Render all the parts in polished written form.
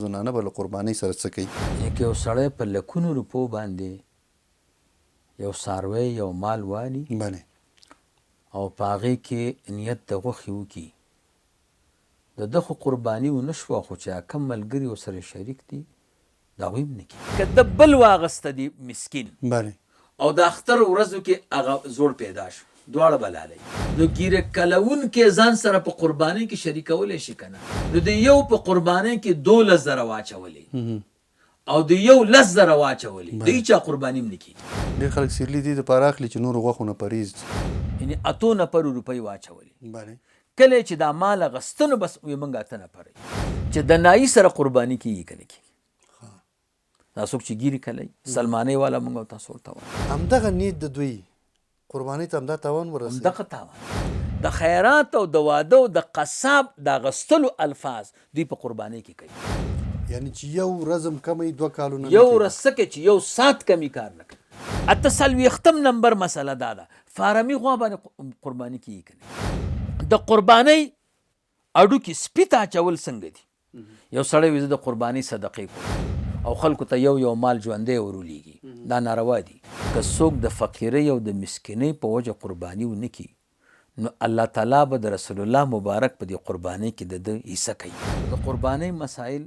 زنانه به له قربانۍ سره څه کوي؟ یعنې که یو سړی په لکونو روپو باندې یو څاروی یو مال والي بله. او په هغې کې نیت د غوښې وکړي، د ده خو قرباني ونه شوه خو چې کوم ملګري ورسره شریک دي د هغوی هم نه کېږي. که ده بل واغسته دې مسکین بله. او د اختر ورځو کې هغه زوړ پیدا شو دواړه به لاله وي. نو ږیره کلوونکی ځان سره په قربانۍ کې شریکولی شي که نه؟ نو د یو په قربانۍ کې 12,000 واچولې او د یو 10,000 واچولې، د هیچا قرباني هم نه کېږي. ډېر خلک سیرلي دې لپاره اخلي چې نورو غوښو نه پرهېز دي. یعنې اتو نفرو روپۍ واچولې. بله. کله یې چې دا مال اغسته نو بس وایي موږ اته نفره یو. چې د نایي سره قرباني کېږي که نه کېږي؟ دا څوک چې ګیري کلی سلمانۍ والا موږ او تاسو ورته وایو. همدغه نیت د دوی قربانۍ ته همدا تاوان ورسوي. همدغه تاوان د خیرات او د واده او د قصاب د اغستلو الفاظ دوی په قربانۍ کې کوي. یعنی چې یو ورځ هم کمه وي دوه کالونه نه یو کېږي. ورځ څه کوي چې یو ساعت کمي کار نه کوي. 48 نمبر مسله دا ده، فارمي غوا باندې قرباني کېږي که نه کېږي؟ د قربانۍ هډوکي سپي ته اچول څنګه دي؟ یو سړی وي زه د قربانۍ صدقې کوم او خلکو ته یو یو مال ژوندی ورولېږي، دا ناروا دي. که څوک د فقیرۍ او د مسکینۍ په وجه قرباني ونه کړي نو الله تعالی به د رسول الله مبارک په دې قربانۍ کې د ده حصه کوي. د قربانۍ مسایل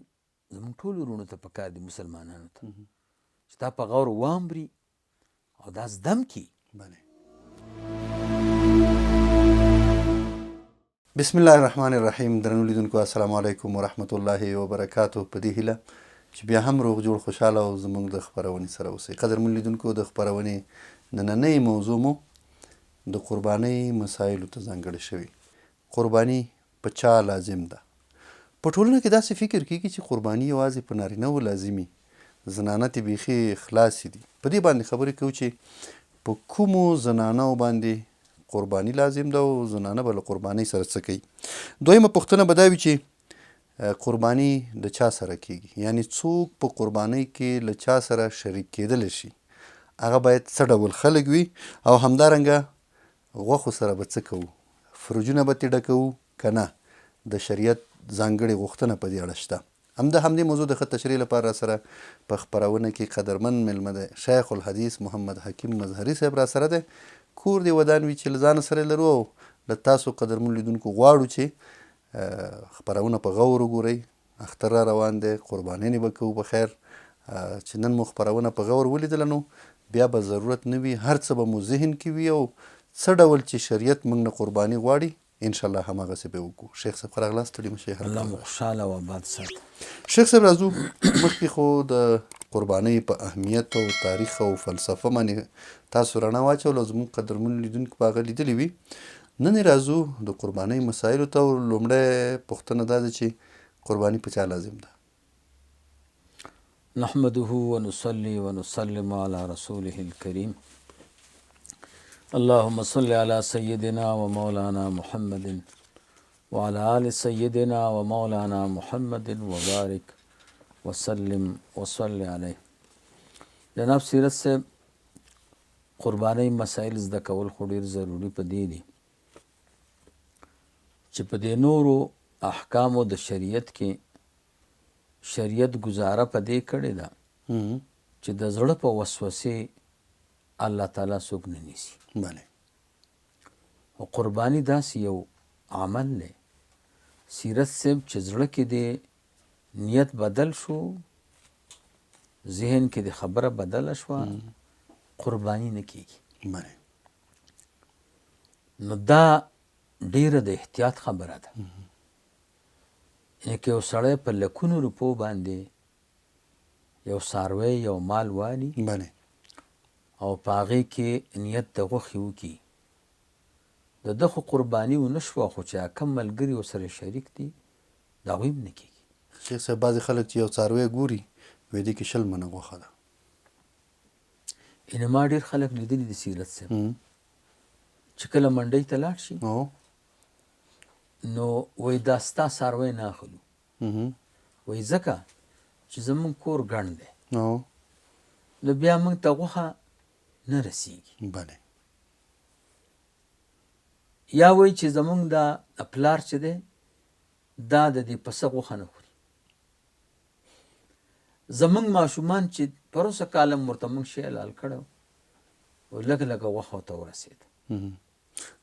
زموږ ټولو وروڼو ته پکار دي، مسلمانانو ته، چې دا په غور وامري او دا زده هم کړي. بله. بسم الله الرحمن الرحیم درنو لیدونکو السلام علیکم ورحمت الله وبرکاته. په دې هیله چې بیا هم روغ جوړ خوشحاله او زموږ د خپرونې سره اوسئ. قدرمن لیدونکو، د خپرونې نننۍ موضوع مو د قربانۍ مسایلو ته ځانګړې شوې. قرباني په چا لازم ده؟ په ټولنه کې داسې فکر کېږي چې قرباني یوازې په نارینه وو لازمي، زنانه ترې بیخي خلاصې دي. په دې باندې خبرې کوو چې په کومو زنانو باندې قرباني لازم ده او زنانه به له قربانۍ سره څه کوي. دویمه پوښتنه به دا وي چې قرباني د چا سره کېږي، یعنې څوک په قربانۍ کې له چا سره شریک کېدلی شي، هغه باید څه ډول خلک وي، او همدارنګه غوښو سره به څه کوو، فرجونه به ترې ډکوو که نه، د شریعت ځانګړې غوښتنه په دې اړه شته. هم د همدې موضوع د ښه تشریح لپاره راسره په خپرونه کې قدرمن مېلمه دی، شیخ الحدیث محمد حکیم مظهري صاحب راسره دی. کور دې ودان وي چې له ځانه سره یې لرو او له تاسو قدرمنو لیدونکو غواړو چې خپرونه په غور وګورئ. اختر را روان دی، قربانینې به کوو په خیر. چې نن مو خپرونه په غور ولیدله نو بیا به ضرورت نه وي، هر څه به مو ذهن کې وي او څه ډول چې شریعت موږ نه قرباني غواړي انشاءالله هماغسې به وکړو. شیخ صاحب ښه راغلاست، ستړي مه شئ، هر الله کله مو راشئ. خوشحاله او اباد ساته. شیخ صاحب راځو، مخکې خو د قربانۍ په اهمیت او تاریخ او فلسفه باندې تاسو رڼا واچوله او زموږ قدرمنو لیدونکو به هغه لیدلي وي. نن یې راځو د قربانۍ مسایلو ته او لومړی پوښتنه دا ده چې قرباني په چا لازم ده؟ نحمده ونصلي ونسلم على رسوله الكريم اللهم صل على سيدنا ومولانا محمد وعلى آل سيدنا ومولانا محمد وبارك وسلم وصل عليه. جناب سیرت صاحب، قربانۍ مسایل زده کول خو ډیر ضروري په دې دي چې په دې نورو احکامو د شریعت کې شریعت ګزاره په دې کړې ده چې د زړه په وسوسې الله تعالی څوک نه نیسي. بله. خو قرباني داسې یو عمل دی سیرت صاحب چې زړه کې دې نیت بدل شو، ذهن کې دې خبره بدله شوه، قرباني نه کیږي. بله. نو دا ډیره د احتیاط خبره ده. یعنې که یو سړی په لکونو روپو باندې یو څاروی یو مال والي بله. او په هغې کې نیت د غوښې وکړي، د ده خو قرباني ونه شوه خو چې کوم ملګري ورسره شریک دي د هغوی هم نه کېږي. شیخ صاحب، بعضې خلک چې یو څاروی ګوري وایي دې کې 20 منه غوښه ده. یعنې ما ډېر خلک لیدلي دي سیرت صاحب چې کله منډۍ ته لاړ شي نو وایي دا ستا څاروی نه اخلو، وایي ځکه چې زموږ کور ګڼ دی نو بیا موږ ته غوښه نه رسیږي. بله. یا وایي چې زموږ دا پلار چې دی دا د دې پسه غوښه نه خوري. زمونږ ماشومان چې پروسه کال هم ورته مونږ شی حلال کړی و، لږ لږه غوښه ورته ورسېده.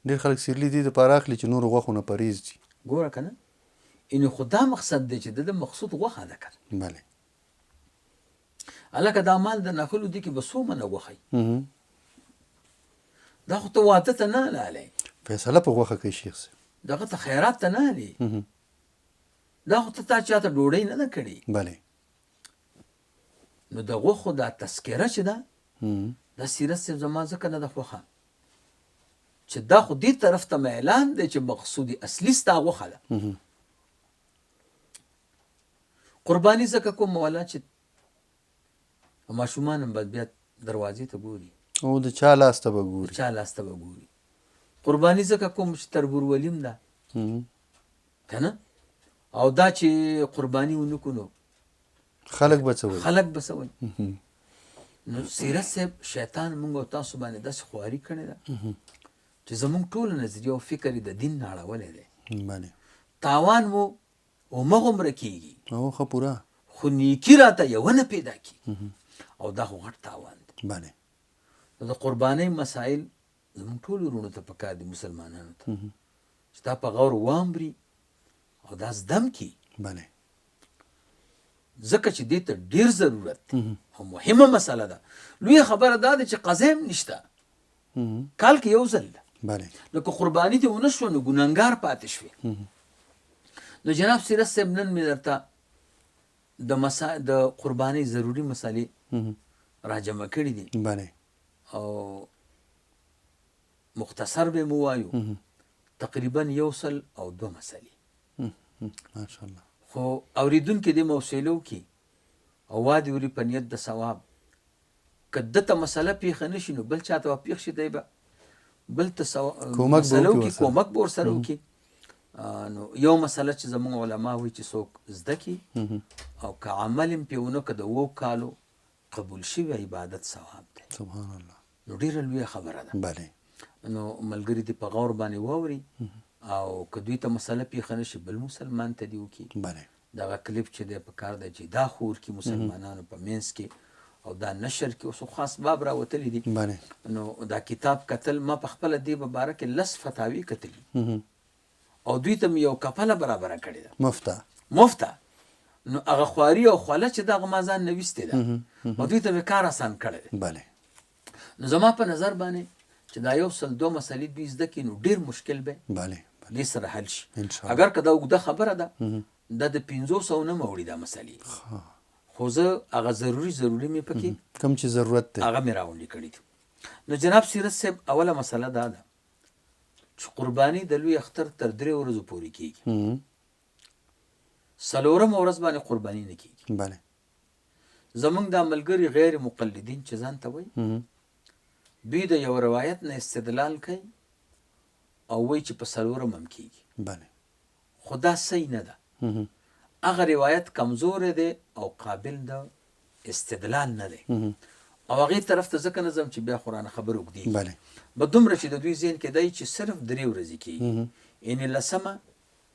ډېر خلک سیرلي دې دپاره اخلي چې نورو غوښو نه پرهېز دي. ګوره که نه، یعنې خو دا مقصد دی چې د ده مقصود غوښه ده که نه. بله. هلکه دا مال د نخلو دي کې به څو منه غوښه وي؟ دا خو ته واده ته نه حلالوې. فیصله په غوښه کوي شیخ صاحب. دغه ته خیرات ته نه حلالوې. دا خو ته تا چاته ډوډۍ نه ده کړې. بله. نو د غوښو دا تذکره چې ده، دا سیرت صاحب زما ځکه نه ده خوښه چې دا خو دې طرف ته میلان دی چې مقصود اصلي ستا غوښه ده. قرباني ځکه کوم مولا چې ماشومان هم بیا دروازې ته ګوري او د چا لاس ته به ګوري، د چا لاس ته به ګوري. قرباني ځکه کوم چې تربور ولیم ده که نه، او دا چې قرباني ونه کړو نو خلک به څه وایي، خلک به څه وایي. نو سیرت صاحب شیطان موږ او تاسو باندې داسې خواري کړې ده چې زموږ ټوله نظریه او فکر یې د دین نه اړولی دی. بله. تاوان مو همغومره کېږي او ښه پوره، خو نیکي راته یوه نه پیدا کېږي، او دا خو غټ تاوان دی. بله. نو د قربانۍ مسایل زموږ ټولو وروڼو ته پکار دي، مسلمانانو ته، چې دا په غور وامري او دا زدم کړي. بله. ځکه چې دې ته ډېر ضرورت دی او مهمه مسله ده. لویه خبره دا ده چې قضا هم نشته، کال کې یو ځل ده. بله. نو که قرباني دې ونه شوه نو ګناهګار پاتې شوې. نو جناب سیرت صاحب نن مې درته د قربانۍ ضروري مسالې راجمع کړې دي. بله. او مختصر به مو وایو، تقریبا 102 مسالې. ماشاءالله. خو اورېدونکي دې موصلو کې او وادي وري په نیت د ثواب، که ده ته مسله پېښه نه شي نو بل چاته به پېښ شي، دی به بل ته کومک به مسله وکړي وکړي، ورسره. کومک به ورسره وکړي. نو یو مسله چې زموږ علما وایي چې څوک زده کړي او که عمل هم پرې ونه کړي، د 7 کالو قبول شوی عبادت ثواب دی. سبحان الله. نو ډېره لویه خبره ده. بله. نو ملګري دې په غور باندې واوري، او که دوی ته مسله پېښه نه شي بل مسلمان ته دې وکړي. بله. دغه کلیپ چې دی په کار دی چې دا خور کړي مسلمانانو په منځ کې او دا نشر کړي. اوس خو خاص باب راوتلی دي. بله. نو دا کتاب کتل، ما په خپله دې په باره کې 10 فتاوې کتلي او دوی ته مې یو کپله برابره کړې ده. مفته. مفته. نو هغه خواري او خوله چې دغه ما ځان نه ویستې ده او دوی ته مې کار اسان کړی دی. بله. نو زما په نظر باندې چې دا 102 مسلې دوی زده کړي نو ډېر مشکل به بله. دې سره حل شي. انشاءالله. اګر که دا اوږده خبره ده، دا د 500 نه موړي دا مسلې، خو زه هغه ضروري ضروري مې پکې کوم چې ضرورت دی هغه مې راغونډې کړي دي. نو جناب سیرت صاحب اوله مسله دا ده چې قرباني د لوی اختر تر 3 ورځو پورې کېږي. څلورمه ورځ باندې قرباني نه کېږي. بله. زمونږ دا ملګري غیر مقلدین چې ځان ته وایي، دوی د یو روایت نه استدلال کوي او وایي چې په څلورم هم کېږي. بله. خو دا صحیح نه ده. هغه روایت کمزوری دی او قابل د استدلال نه دی. او هغې طرف ته ځکه نه ځم چې بیا خو رانه خبر اوږدېږي. بله. به دومره چې د دوی ذهن کې دی چې صرف 3 ورځې کېږي، یعنې لسمه،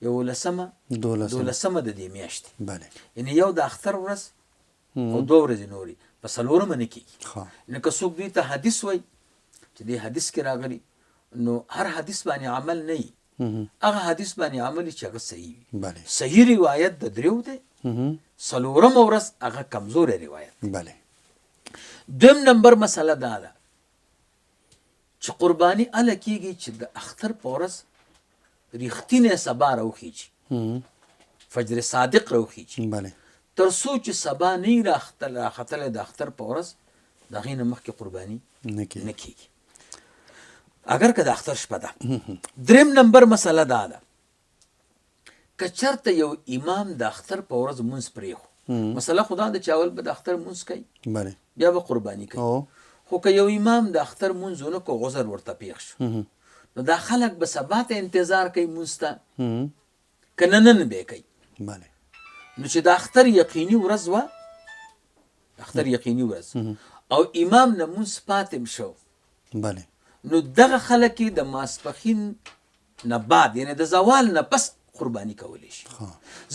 یولسمه، دولسمه د دې میاشتې. بله. یعنې یو د اختر ورځ او 2 ورځې نورې، په څلورمه نه کېږي. نو که څوک دوی ته حدیث وایي چې دې حدیث کې راغلي، نو هر حدیث باندې عمل نه وي، هغه حدیث باندې عمل چې هغه صحیح وي. بله. صحیح روایت د 3 دی، څلورمه ورځ هغه کمزوری روایت دی. بله. دویم نمبر مسله دا ده چې قرباني هله کېږي چې د اختر په ورځ رښتینی سبا راوخیږي، فجر صادق راوخیږي. بله. تر څو چې سبا نه وي راختلی د اختر په ورځ، د هغې نه مخکې قرباني نه کېږي. نه کېږي، اګر که د اختر شپه ده. دریم نمبر مسله دا ده که چېرته یو امام د اختر په ورځ لمونځ پرېښو، مسله خو دا ده چې اول به د اختر لمونځ کوي، بله. بیا به قرباني کوي. خو که یو امام د اختر لمونځ ونه کړو، عذر ورته پېښ شو، نو دا خلک به سبا ته انتظار کوي لمونځ ته، که نه نن به یې کوي. بله. نو چې د اختر یقیني ورځ وه، اختر یقیني ورځ او امام نه لمونځ پاتې هم شو، بله. نو دغه خلک یې د ماسپښین نه بعد، یعنې د زوال نه پس قرباني کولی شي،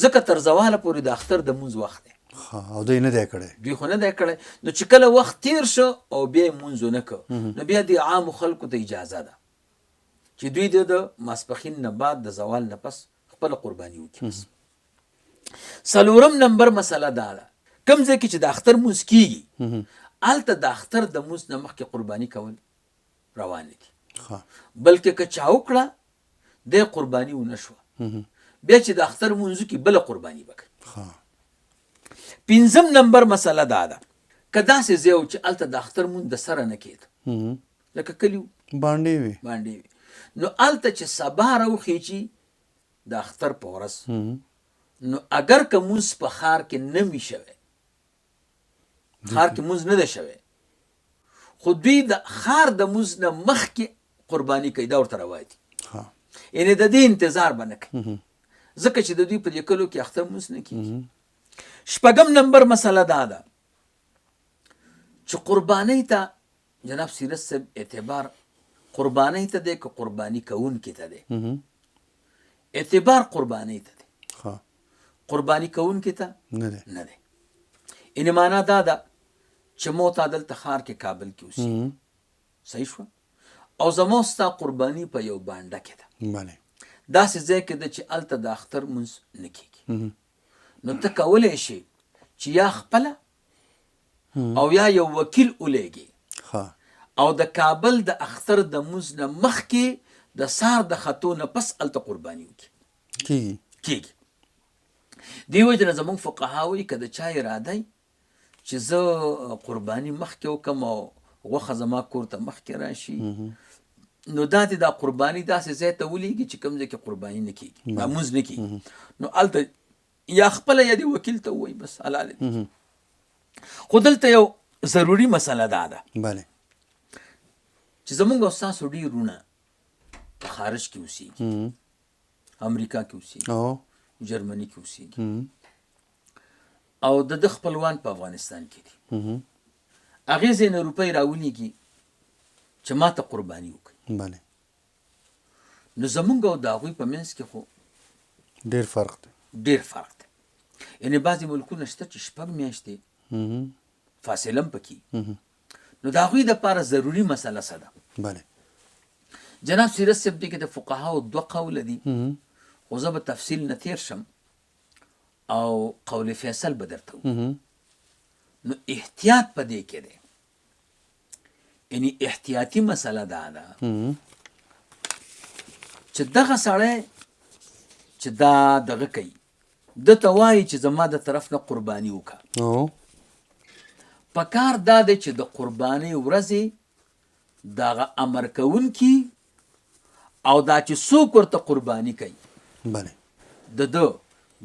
ځکه تر زواله پورې د اختر د لمونځ وخت دی. ښه او دوی نه دی کړی. دوی خو نه دی کړی، نو چې کله وخت تیر شو او بیا یې لمونځ ونه کړ، نو بیا دې عامو خلکو ته اجازه ده چې دوی د ماسپښین نه بعد د زوال نه پس خپله قرباني وکړي. بس څلورم نمبر مسله دا ده، کوم ځای کې چې د اختر لمونځ کیږي هلته د اختر د لمونځ نه مخکې قرباني کول روا نه دي، بلکې که چا وکړه دی قرباني ونه شوه، بیا چې د اختر لمونځ وکړي بله قرباني به کوي. پنځم نمبر مسله دا ده، که داسې ځای و چې هلته د اختر لمونځ د سره نه کېده، لکه کلي وو، باندې وي، باندې وي، نو هلته چې سبا راوخیږي د اختر په ورځ، نو اګر که مونځ په ښار کې نه وي شوی، ښار کې مونځ نه دی شوی، خو دوی د ښار د مونځ نه مخکې قرباني کوي، دا ورته روا دي. یعنې د دې انتظار به نه کوي، ځکه چې د دوی په دې کلو کې اختر مونځ نه کېږي. شپږم نمبر مسله دا ده چې قربانۍ ته جناب سیرت صاحب اعتبار قربانۍ ته دی که قرباني کوونکي ته دی؟ اعتبار قربانۍ ته دی، قرباني کوونکي ته نه دی. نه دی. یعنې معنا دا ده چې مو تا دلته ښار کې کابل کې اوسېږو، صحیح شوه، او زما ستا قرباني په یو بانډه کې ده، بله داسې ځای کې ده چې هلته د اختر لمونځ نه کېږي، نو ته کولی شې چې یا خپله او یا یو وکیل ولېږې او د کابل د اختر د لمونځ نه مخکې د سهار د ختو نه پس هلته قرباني وکړي. کېږي. کېږي. دې وجې نه زموږ فقها وایي که د چا اراده وي چې زه قرباني مخکې وکړم او غوښه زما کور ته مخکې راشي، نو دا دې دا قرباني داسې ځای ته ولېږي چې کوم ځای کې قرباني نه کېږي، دا لمونځ نه کېږي، نو هلته یا خپله یا دې وکیل ته ووایي بس حلال دي. خو دلته یو ضروري مسله دا ده بله چې زمونږ او ستاسو ډېر وروڼه په خارج کې اوسېږي، امریکا کې اوسېږي، جرمني کې اوسېږي، او د ده خپلوان په افغانستان کې دي، هغې ځای نه روپۍ راولېږي چې ما ته قرباني وکړي. بله نو زمونږ او د هغوی په منځ کې خو ډېر فرق دی، ډېر فرق دی. یعنې بعضې ملکونه شته چې شپږ میاشتې فاصله هم پکې، نو د هغوی دپاره ضروري مسله څه ده؟ بله جناب سیرت صاحب دې کې د فقهاو دوه قوله دي، خو زه به تفصیل نه تېر شم او قول فیصل به درته ووایم. نو احتیاط په دې کې دی، یعنی احتیاطي مسله دا ده چې دغه سړی چې دا دغه کوي، ده ته وایي چې زما د طرف نه قرباني وکړه. پکار دا دی چې د قربانۍ ورځې دغه امر کوونکي او دا چې څوک ورته قرباني کوي، بله د ده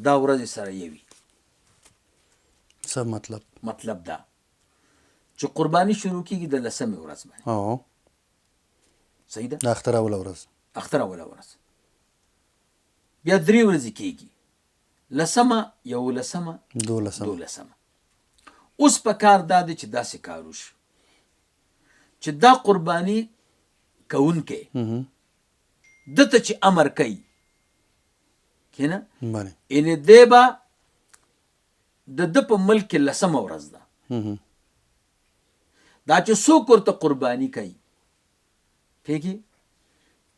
دا ورځې سره یوي. څه مطلب؟ مطلب دا چې قرباني شروع کیږي د لسمې ورځ باندې. صحیح ده؟ د اختر اوله ورځ. اختر اوله ورځ بیا درې ورځې کیږي، لسمه، یولسمه، دولسمه. دولسمه. اوس په کار دا دی چې داسې کار وشي چې دا قرباني کوونکی ده ته چې امر کوي، که نه؟ بله. یعنې دی به د ده په ملک کې لسمه ورځ ده، دا چې څوک ورته قرباني کوي، پوهېږي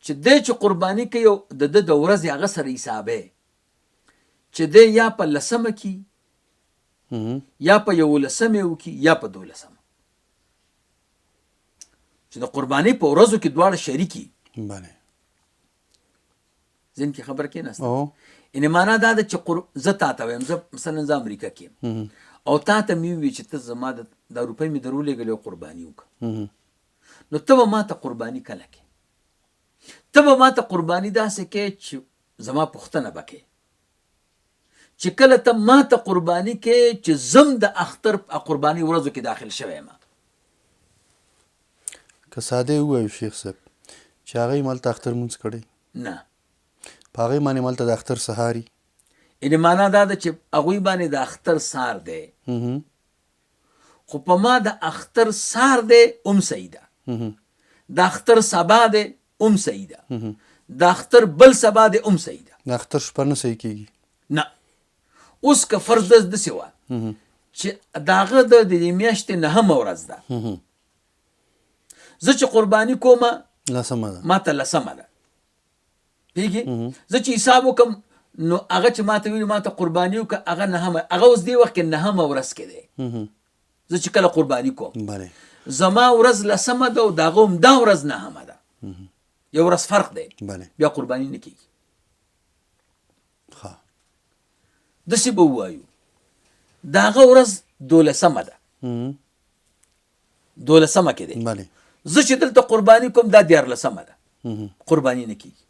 چې دی چې قرباني کوي او د ده د ورځې هغه سره حسابی چې دی یا په لسمه کې یا په یولسمې وکړي یا په دولسمه، چې د قربانۍ په ورځو کې دواړه شریکي. بله. ذهن کې خبر کې نسته. یعنې معنا دا ده چې زه تا ته وایم، زه مثلا زه امریکا کې یم او تا ته مې وویل چې ته زما دا روپۍ مې در ولېږلې او قرباني وکړه، نو ته به ما ته قرباني کله کې؟ ته به ما ته قرباني داسې کې چې زما پوښتنه به کې چې کله ته ما ته قرباني کې چې زم د اختر قرباني ورځو کې داخل شوی یم. که ساده ووایو شیخ صاحب چې هغه یې مالته اختر مونځ کړی؟ نه. په هغې باندې مالته د اختر سهاري؟ یعنې معنا دا ده چې هغوی باندې د اختر سهار دی، خو په ما د اختر سهار دی هم صحیح ده، د اختر سبا دی هم صحیح ده، د اختر بل سبا دی هم صحیح ده. د اختر شپه نه صحیح کېږي؟ نه. اوس که فرض داسې وه چې د هغه د دې میاشتې نهمه ورځ ده، زه چې قرباني کوم لسمه ده، ماته لسمه ده، پوهېږې؟ زه چې حساب وکړم نو هغه چې ماته ویلي ماته قرباني وکړه، هغه نهمه، هغه اوس دې وخت کې نهمه ورځ کې دی. زه چې کله قرباني کوم زما ورځ لسمه ده او د هغه هم دا ورځ نهمه ده، یو ورځ فرق دی، بیا قرباني نه کېږي. داسې به ووایو د هغه ورځ دولسمه ده، دولسمه کې دی، زه چې دلته قرباني کوم دا دیارلسمه ده، قرباني نه کېږي.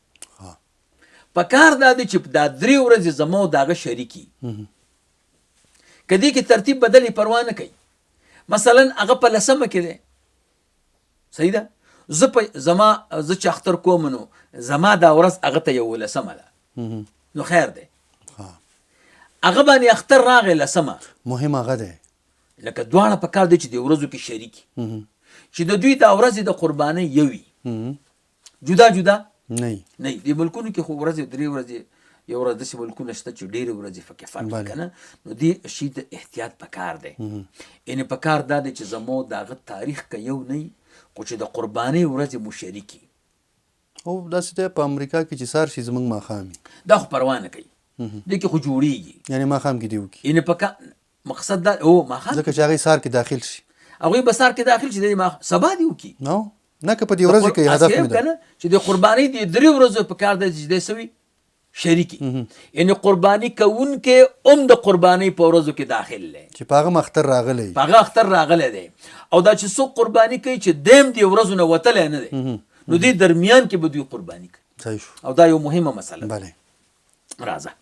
په کار دا دی چې دا درې ورځې زما او د هغه شریکي، که دې کې ترتیب بدلې پروا نه کوي. مثلا هغه په لسمه کې دی، صحیح ده، زه په زما زه چې اختر کوم نو زما دا ورځ هغه ته یولسمه ده، نو خیر دی. هغه باندې اختر راغی لسمه، مهم هغه دی. لکه دواړه په کار دی چې د ورځو کې شریکي، چې د دوی دا ورځې د قربانۍ یو وي، جدا جدا نه نه. د ملکونو کې خو ورځې درې ورځې یو ورځ، داسې ملکونه شته چې ډېرې ورځې پکې فرق وي که نه، نو دې شي ته احتیاط پکار دی. یعنې پکار دا دی چې زمو د هغه تاریخ که یو نه وي، خو چې د قربانۍ ورځې مو شریکي. او داسې دی په امریکا کې چې سهار شي زموږ ماښام وي، دا خو پروا نه کوي، دې کې خو جوړېږي، یعنې ماښام کې دې وکړي. یعنې پکا مقصد دا او ماښام، ځکه چې هغوی سهار کې داخل شي، هغوی به سهار کې داخل شي، دی سبا دې وکړي. نو نه که په دې ورځې کې هدف مې ده که نه چې د قربانۍ دې درې ورځو په کار دی چې دی څه وي شریکي، یعنې قرباني کوونکی هم د قربانۍ په ورځو کې داخل دی، چې په هغه اختر راغلی، په هغه اختر راغلی دی. او دا چې څوک قرباني کوي چې دی هم دې ورځو نه وتلی نه دی، نو دې درمیان کې به دوی قرباني کوي. او دا یو مهمه مسله ده. راځه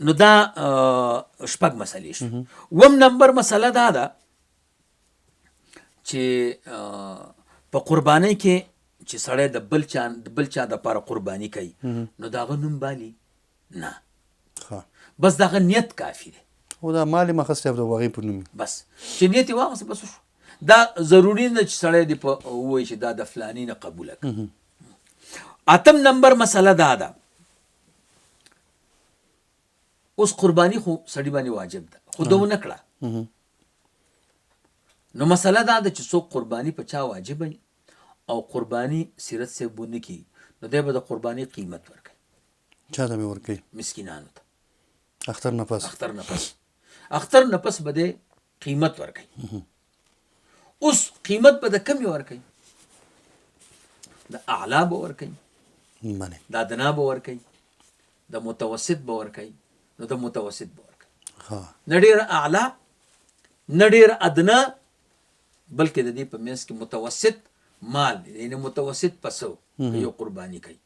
نو دا شپږ مسلې شو. اووم نمبر مسله دا ده چې په قربانۍ کې چې سړی د بل چا دپاره قرباني کوي نو د هغه نوم بالي نه، بس د هغه نیت کافي دی. او دا مال یې اخیستی او د هغې په نوم، بس چې نیت یې واخیست بس وشو. دا ضروري نه چې سړی دې په ووایي چې دا د فلاني نه قبوله کړه. اتم نمبر مسله دا ده، اوس قرباني خو سړي باندې واجب ده، خو ده ونه کړه. نو مسله دا ده چې څوک قرباني په چا واجب وي او قرباني سیرت صاحب ونه کړي، نو دی به د قرباني قیمت ورکوي. چا ته به ورکوي؟ مسکینانو ته. اختر نه پس، اختر نه پس، اختر نه پس به دی قیمت ورکوي. اوس قیمت به د کمې ورکوي، د اعلی به ورکوي، د ادنا به ورکوي، د متوسط به ورکوي. نو د متوسط به ورکوي، نه ډېر اعلی نه ډېر ادنا، بلکې د دې په منځ کې متوسط مال دی، یعنې متوسط پسه که یو قرباني کوي،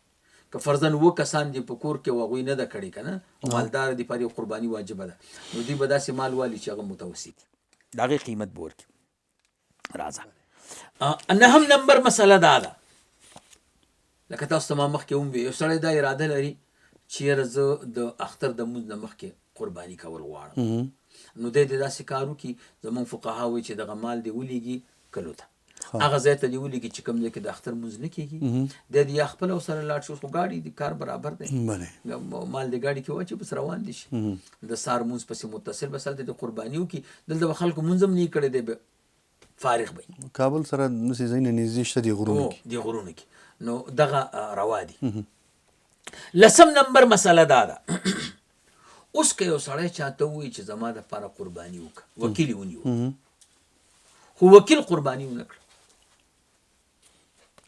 که فرضاً اووه کسان دي په کور کې او هغوی نه ده کړې که نه، او مالدار دي، پر یو قرباني واجبه ده، نو دوی به داسې مال والي چې هغه متوسط دي، د هغې قیمت به ورکړي. راځه نهم نمبر مسله دا ده، لکه تاسو ته ما مخکې هم ویل، یو سړی دا اراده لري چې یاره زه د اختر د مونځ نه مخکې قرباني کول غواړم، نو دی دې داسې کار وکړي. زموږ فقها وایي چې دغه مال دې ولیږي کلو ته، هغه ځای ته دې ولیږي چې کوم ځای کې د اختر مونځ نه کېږي، دی دې یا خپله ورسره لاړ شي، اوس خو ګاډي دي، کار برابر دی، مال دې ګاډي کې واچوي بس روان دي شي، د سهار مونځ پسې متصل، بس هلته دې قرباني وکړي. دلته به خلکو مونځ هم نه کړی دی، به فارغ به وي. کابل سره داسې ځایونه نږدې شته دي غرونو کې، دي غرونو کې، نو دغه روا دي. لسم نمبر مسله دا ده، اوس که یو سړی چاته ووایي چې زما دپاره قرباني وکړه، وکیل یې ونیو، خو وکیل قرباني ونه کړه،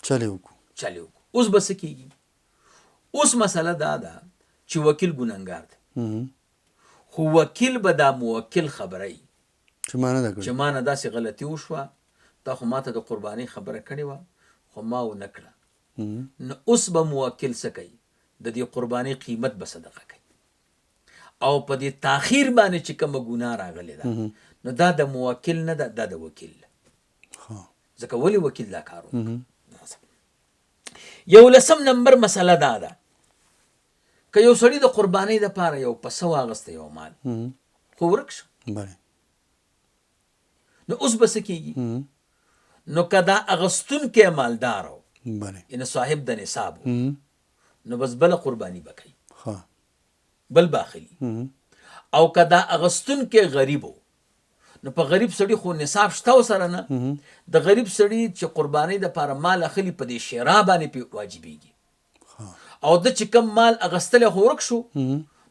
چل یې وکړو، چل یې وکړو، اوس به څه کېږي؟ اوس مسله دا ده چې وکیل ګنهګار دی، خو وکیل به دا موکل خبروي چې ما نه ده کړې، چې ما نه داسې غلطي وشوه، تا خو ماته د قربانۍ خبره کړې وه خو ما ونه کړه. نو اوس به موکل څه کوي؟ د دې قربانۍ قیمت به صدقه کوي، او په دې تاخیر باندې چې کومه ګناه راغلې ده نو دا د موکل نه ده، دا د وکیل ده. ځکه ولې وکیل دا کار وکړ؟ یو لسم نمبر مسله دا ده، که یو سړي د قربانۍ دپاره یو پسه واغسته، یو مال خو ورک شو، نو اوس به څه کېږي؟ نو که دا اغستونکی مالدار و، یعنې صاحب د نصاب و، نو بس بله قرباني به کوي، بل به اخلي. او که دا اغستونکی غریب و، نو په غریب سړي خو نصاب شته ورسره نه. د غریب سړي چې قربانۍ دپاره مال اخلي په دې شرا باندې پې واجبېږي، او د چې کوم مال اغستلی خو ورک شو،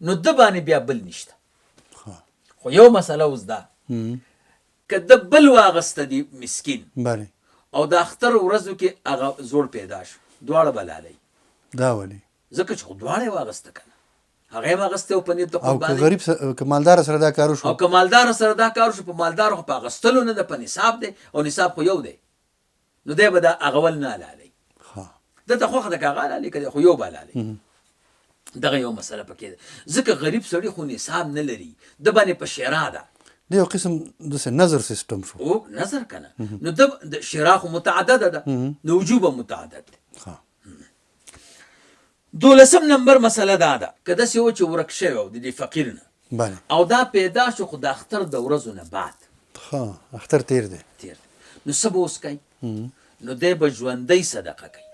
نو د باندې بیا بل نشته. خو یو مسله اوس ده، که د بل واغسته دی مسکین او د اختر ورځو کې هغه زوړ پیدا شو، دواړه به لالوي. دا ولې؟ ځکه چې خو دواړه یې واغسته که نه، هغه یې واغسته او په نیت د قربانۍ. او که غریب سره، که مالدار سره دا کار وشو، او که مالدار سره دا کار وشو، په مالدار خو په اغستلو نه ده، په نصاب دی، او نصاب خو یو دی، نو دی به دا هغه ول نه حلالوي. ده ته خوښه ده که هغه حلالوي، که دی خو یو به حلالوي. دغه یو مسله پکې ده، ځکه غریب سړي خو نصاب نه لري، ده باندې په شرا ده. د یو قسم داسې نظر سیستم شو. او نظر که نه، نو د شرا خو متعدده ده، نو وجوب هم متعدد دی. دولسم نمبر مسله دا ده، که داسې و چې ورک شوی و د دې فقیر نه او دا پیدا شو خو د اختر د ورځو نه بعد، اختر تیر دی، تیر دی، نو څه به اوس کوي؟ نو دی به ژوندۍ صدقه کوي،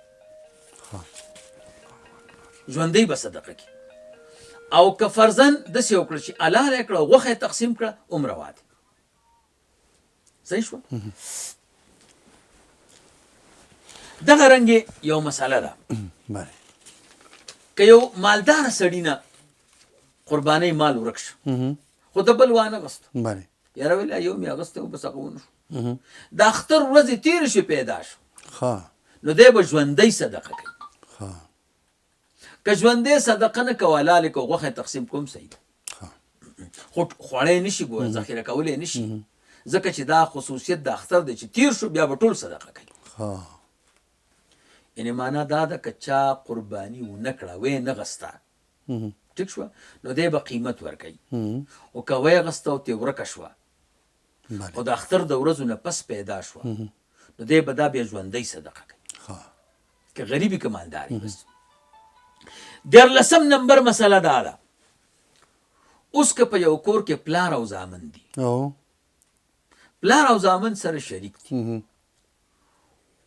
ژوندۍ به صدقه کوي. او که فرضاً داسې وکړه چې حلاله یې کړه، غوښه یې تقسیم کړه، هم روا دی. صحیح شوه؟ دغه رنګ یو مسله ده، که یو مالدار سړي نه قربانۍ مال ورک شو، خو د بل وانه غوست، یاره ویل یو مې اخیستی و، بس هغه ونه شو، د اختر ورځې تېرې شوې، پیدا شو، نو دی به ژوندۍ صدقه کوي. که ژوندۍ صدقه نه کوه، حلال یې که، غوښه یې تقسیم کوم، صحیح ده، خو خوړی نه شي، ګوره ذخیره کولی نه شي، ځکه چې دا خصوصیت د اختر دی چې تیر شو بیا به ټول صدقه کوي. یعنې معنا دا ده که چا قرباني ونه کړه، ویې نه غسته، ټیک شوه، نو دی به قیمت ورکوي، خو که ویې غسته او ترې ورکه شوه او د اختر د ورځو نه پس پیدا شوه، نو دی به دا بیا ژوندۍ صدقه کوي، که غریبي که مالداري. بس دیارلسم نمبر مسله دا ده، اوس که په یو کور کې پلار او زامن دي، پلار او زامن سره شریک دي،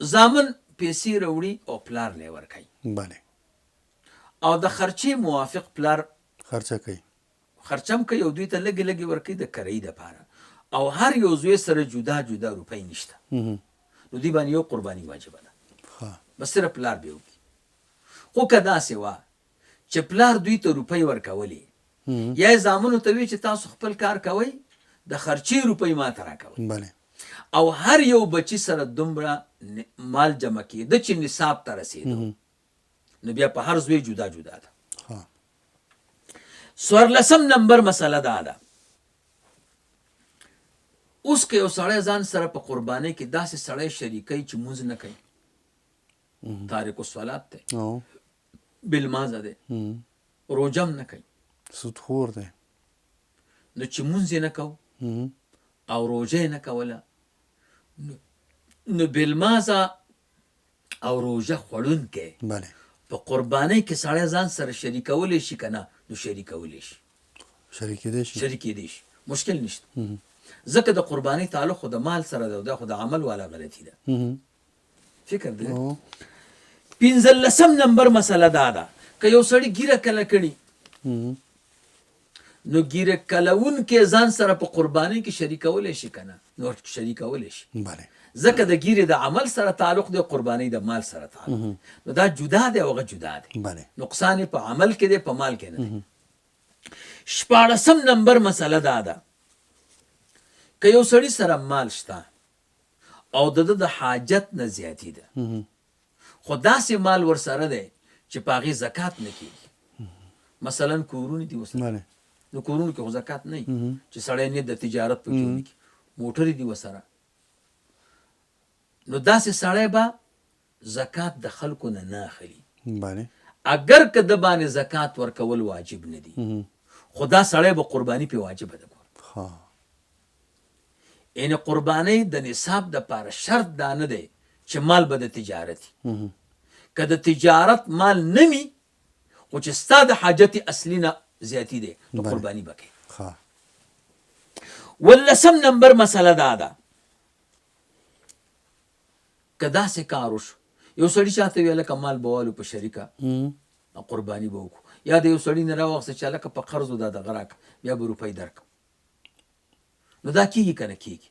زامن پیسې راوړي او پلار له ورکوي، او د خرچې موافق پلار خرچه کوي، خرچه هم کوي، او دوی ته لږې لږې ورکوي د کرایي دپاره، او هر یو زوی سره جدا جدا روپۍ نشته، نو دوی باندې یو قرباني واجبه ده، بس صرف پلار به وکړي. خو که داسې وه چې پلار دوی ته روپۍ ورکولې، یا یې زامنو ته وی چې تاسو خپل کار کوئ، د خرچې روپۍ ما ته راکوئ، او هر یو بچي سره دومره مال جمع کېده چې نصاب ته رسېده، نو بیا په هر زوی جدا جدا ده. څوارلسم نمبر مسله دا ده، اوس که یو سړی ځان سره په قربانۍ کې داسې سړی شریکوي چې مونځ نه کوي، تارک الصلات دی، بلمازه دی، روژه هم نه کوي، سودخور دی، نو چې مونځ یې نه کو او روژه یې نه کوله، نو بلمازه او روژه خوړونکی په قربانۍ کې سړی ځان سره شریکولی شي که نه؟ نو شریکولی شي، شریکېدی شي، شریکېدی شي، مشکل نشته، ځکه د قربانۍ تعلق خو د مال سره دی، او دا خو د عمل والا غلطي ده. فکر دی. پنځلسم نمبر مسله دا ده، که یو سړي ږیره کله کړي، نو ږیره کلوونکی ځان سره په قربانۍ کې شریکولی شي که نه؟ نو شریکولی شي، ځکه د ږیرې د عمل سره تعلق دی، قربانۍ د مال سره تعلق دی، نو دا جدا دی او هغه جدا دی، نقصان یې په عمل کې دی، په مال کې نه دی. شپاړسم نمبر مسله دا ده، که یو سړي سره مال شته او د ده د حاجت نه زیاتی ده، خو داسې مال ورسره دی چې په هغې زکات نه کېږي، مثلا کورونه دي ورسره، نو کورونو کې خو زکات نه وي چې سړی نیت د تجارت پکې ونکړي، موټرې دي ورسره، نو داسې سړی به زکات د خلکو نه نه اخلي، اګر که د باندې زکات ورکول واجب نه دي، خو دا سړی به قرباني پې واجبه ده. یعنې قربانۍ د نصاب د پاره شرط دا نه دی چې مال به د تجارت، که د تجارت مال نه وي خو چې ستا د حاجت اصلي نه زیاتی دی، نو قرباني به کوي. ولسم نمبر مسله دا ده، که داسې کار وشو، یو سړي چاته ویل لکه مال به والو په شریکه قرباني به وکړو، یا د یو سړي نه راواخیسته چې هلکه په قرضو دا دغه راکړه، بیا به روپۍ درکړم، نو دا کیږي کنه کیږي؟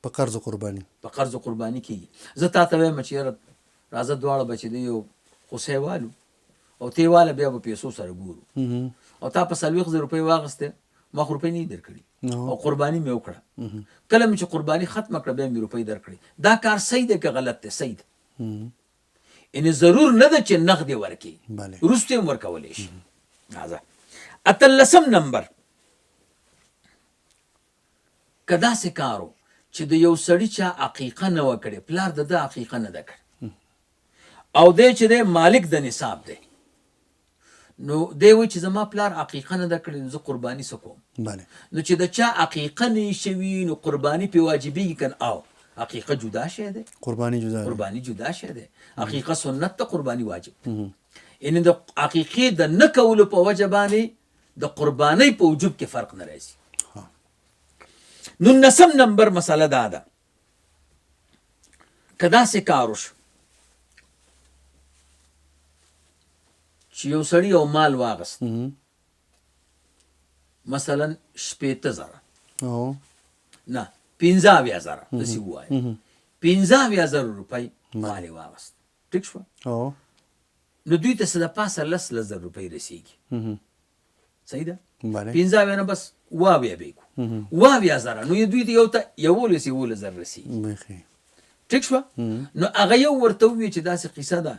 په قرض قرباني. په قرض قرباني کیږي. زه تا ته وایم چې یاره راځه دواړه به چې دی یو خوسی والو او تی واله، بیا به پیسو سره ګورو. او تا په 40,000 روپۍ واغستې، ما خو روپۍ نه دي درکړي او قرباني مې وکړه. کله مې چې قرباني ختمه کړه، بیا مې روپۍ درکړې. دا کار صحیح دی که غلط دی؟ صحیح دی. یعنې ضرور نه ده چې نغدې ورکړي، وروسته یې هم ورکولی شي. راځه اتلسم نمبر. که داسې کار و چې د یو سړي چا عقیقه نه وه کړې، پلار د ده عقیقه نه ده کړې او دی چې دی مالک د نصاب دی، نو دی وایي چې زما پلار عقیقه نه ده کړې، نو زه قرباني څه کوم؟ نو چې د چا عقیقه نه شوي، نو قرباني پې واجبېږي که نه؟ او عقیقه جدا شی دی، قرباني جدا دی. قرباني جدا شی دی. عقیقه سنت ته، قرباني واجب ده. یعنې د عقیقې د نه کولو په وجه باندې د قربانۍ په وجوب کې فرق نه راځي. نو نسم نمبر مسله دا ده، که داسې کار وشو چې یو سړي یو مال واغست، مثلا 60,000، نه، 75,000، داسې ووایه، 75,000 روپۍ مال یې واغست، ټیک شوه؟ نو دوی ته څه د پاسه لس لس زره روپۍ رسېږي، صحیح ده؟ 75 نه بس 72 به کو، 72,000. نو دوی ته یو ته 11 11,000 رسېږي، ټیک شوه؟ نو هغه یو ورته ووی چې داسې قصه ده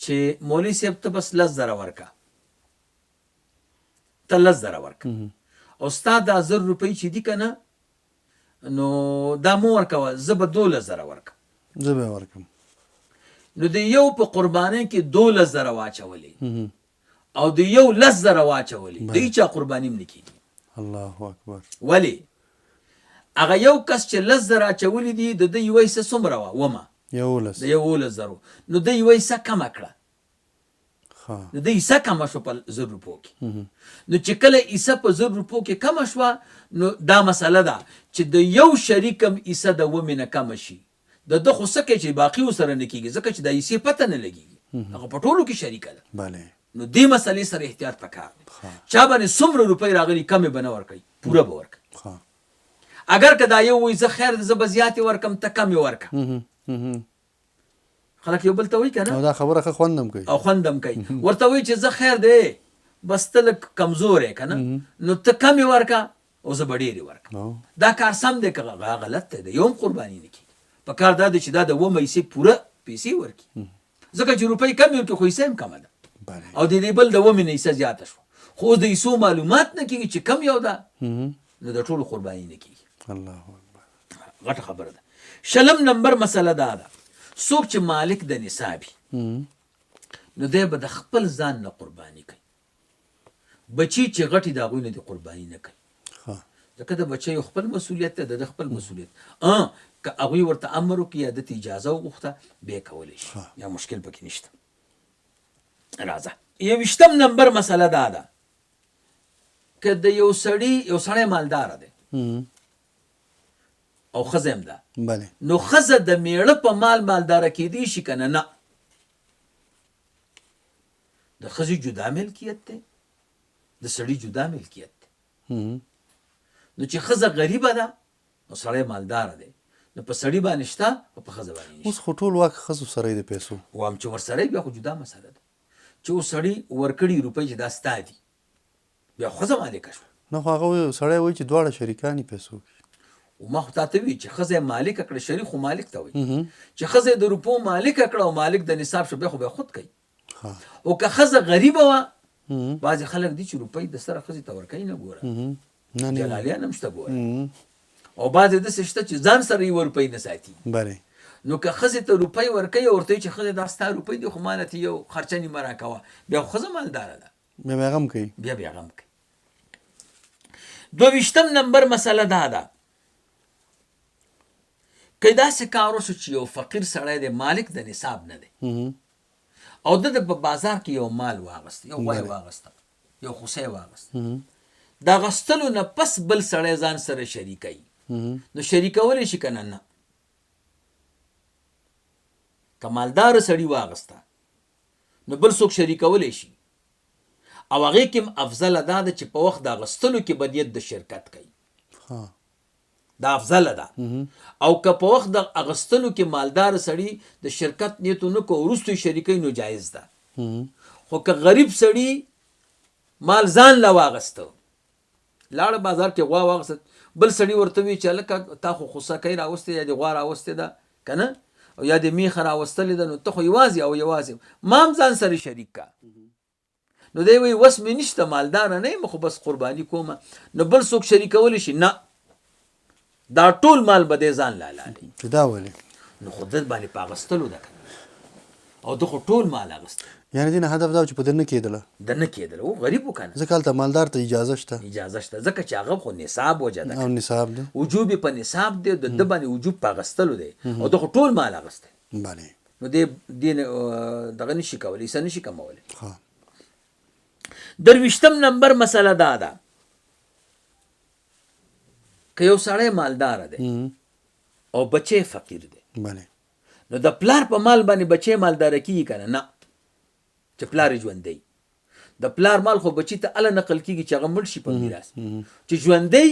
چې مولوي صاحب ته بس 10,000 ورکه، ته 10,000 ورکه او ستا دا 1000 روپۍ چې دي که نه، نو دا مو ورکوه، زه به 12,000 ورکم. زه به ورکم. نو د یو په قربانۍ کې 12,000 واچولې او د یو 10,000 واچولې، د هیچا قرباني هم نه کېږي. الله اکبر. ولی؟ هغه یو کس چې 10,000 اچولي دي، د ده یوه حصه څومره وه؟ ومه 11. د 11 زرو، نو ده یوه حصه کمه کړه. نو د حصه کمه شو په 1000 روپو کې. نو چې کله حصه په 1000 روپو کې کمه شوه، نو دا مسله ده چې د یو شریک هم حصه د ومې نه کمه شي، د ده خو څه کوي چې باقي ورسره نه کېږي، ځکه چې د حصې پته نه لګېږي، هغه په ټولو کې شریکه ده. نو دې مسلې سره احتیاط پکار دی. چا باندې څومره روپۍ راغلي، کمې به نه ورکوي، پوره به ورکوي. اگر که دا یو وایي زه خیر زه به زیاتې ورکم، ته کمې ورکه. خلک یو بل ته وایي که نه؟ او دا خبره ښه خوند هم کوي. او خوند هم کوي. ورته وایي چې زه خیر دی، بس ته لږ کمزوری که نه، نو ته کمې ورکه او زه به ډېرې ورکم. دا کار سم دی که غلط دی؟ د یو هم قرباني نه کېږي. په کار دا دی چې دا د اوومه حصې پوره پیسې ورکړي، ځکه چې روپۍ کمې ورکړي خو حصه هم کمه ده. او د دې بل د اوومې نه حصه زیاته شوه، خو اوس د حصو معلومات نه کېږي چې کم یو ده، نو د ټولو قرباني نه کېږي. الله اکبر. غټه خبره ده. شلم نمبر مسله دا ده، څوک چې مالک د نصابي، نو دی به د خپل ځان نه قرباني کوي، بچی چې غټي د هغوی نه دې قرباني نه کوي، ځکه د بچیو خپل مسؤلیت دی، د ده خپل مسؤلیت. که هغوی ورته امر وکړي یا ده ته اجازه وغوښته، بیا کولی شي، یا مشکل پکې نشته. راځه 21 نمبر مسله دا ده، که د یو سړي، یو سړی مالدار دی او ښځه هم ده، نو ښځه د میړه په مال مالداره کېدی شي که نه؟ نه، د ښځې جدا ملکیت دی، د سړي جدا ملکیت دی. نو چې ښځه غریبه ده نو سړی مالدار دی، نو په سړي باندې شته او په ښځه باندې نشته. اوس خو ټول واک ښځو سره دی پیسو. وام چې ورسره، بیا خو جدا مسله ده چې اوس سړي ورکړي روپۍ چې دا ستا دي، بیا ښځه مالکه شوه. نه، خو هغه سړی وایي چې دواړه شریکان پیسو کې. او ما خو تاته وی چې ښځه یې مالکه کړه، شریک خو مالک ته وایي. چې ښځه یې د روپو مالکه کړه او مالک د نصاب شو، بیا خو بیا خود کوي. او که ښځه غریبه وه، بعضې خلک دي چې روپۍ د سره ښځې ته ورکوي نه، ګوره. نه نه. جلالیان هم شته ګوره، او بعضې داسې شته چې ځان سره یوه روپۍ نه ساتي. نو که ښځې ته روپۍ ورکوي او ورته وایي چې ښځې دا ستا روپۍ دي، خو ما نه ته یو خرچه نیمه راکوه، بیا خو ښځه مالداره ده. بیا بیا غم کوي. بیا بیا غم کوي. 22 نمبر مسله دا ده، که داسې کار وشو چې یو فقیر سړی دی، مالک د نصاب نه دی، او ده په بازار کې یو مال واغست، یو غوا یې واغسته، یو خوسی واغست، د اغستلو نه پس بل سړی ځان سره شریکوي، نو شریکولی شي که نه؟ نه، که مالدار سړي واغسته نو بل څوک شریکولی شي، او هغې کې هم افضله دا ده چې په وخت د اغستلو کې به نیت د شرکت کوي. دا افضل ده. او که په وخت د اغستلو کې مالدار سړي د شرکت نیت نه کو، وروسته یې شریکوي، نو جایز ده. خو که غریب سړي مال ځان له واغسته، لاړه بازار کې غوا واغسته، بل سړي ورته وی چې هلکه تا خو خوسکی راوستی یا دې غوا راوستې ده که نه، او یا دې میخه راوستلې ده، نو ته خو یوازې او یوازې ما هم ځان سره شریک کا. نو دی وایي وس مې نشته، مالداره نه یم، خو بس قرباني کومه. نو بل څوک شریکولی شي؟ نه، دا ټول مال به دی ځان له حلالوي. چې دا ولې؟ نو خو ده باندې په اغستلو ده که نه، او ده خو ټول مال اغستی. یعنې دې نه هدف دا و چې په ده نه کېدله. ده نه کېدله، او غریب و که نه، ځکه هلته مالدار ته اجازه شته. اجازه شته، ځکه چې هغه خو نصاب وجه ده، او نصاب ده، وجوب یې په نصاب دی، د ده باندې وجوب په اغستلو دی، او ده خو ټول مال اغستی. بله. نو دی دې دغه نشي کولی، حصه نشي کمولی. 23م نمبر مسله دا ده، که یو سړی مالدار دی او بچی فقیر دی، بله، نو د پلار په مال باندې بچی مالدار کیږي که نه؟ نه، چې پلار یې ژوندی، د پلار مال خو بچی ته اله نقل کیږي چې هغه مړ شي په میراث، چې ژوندی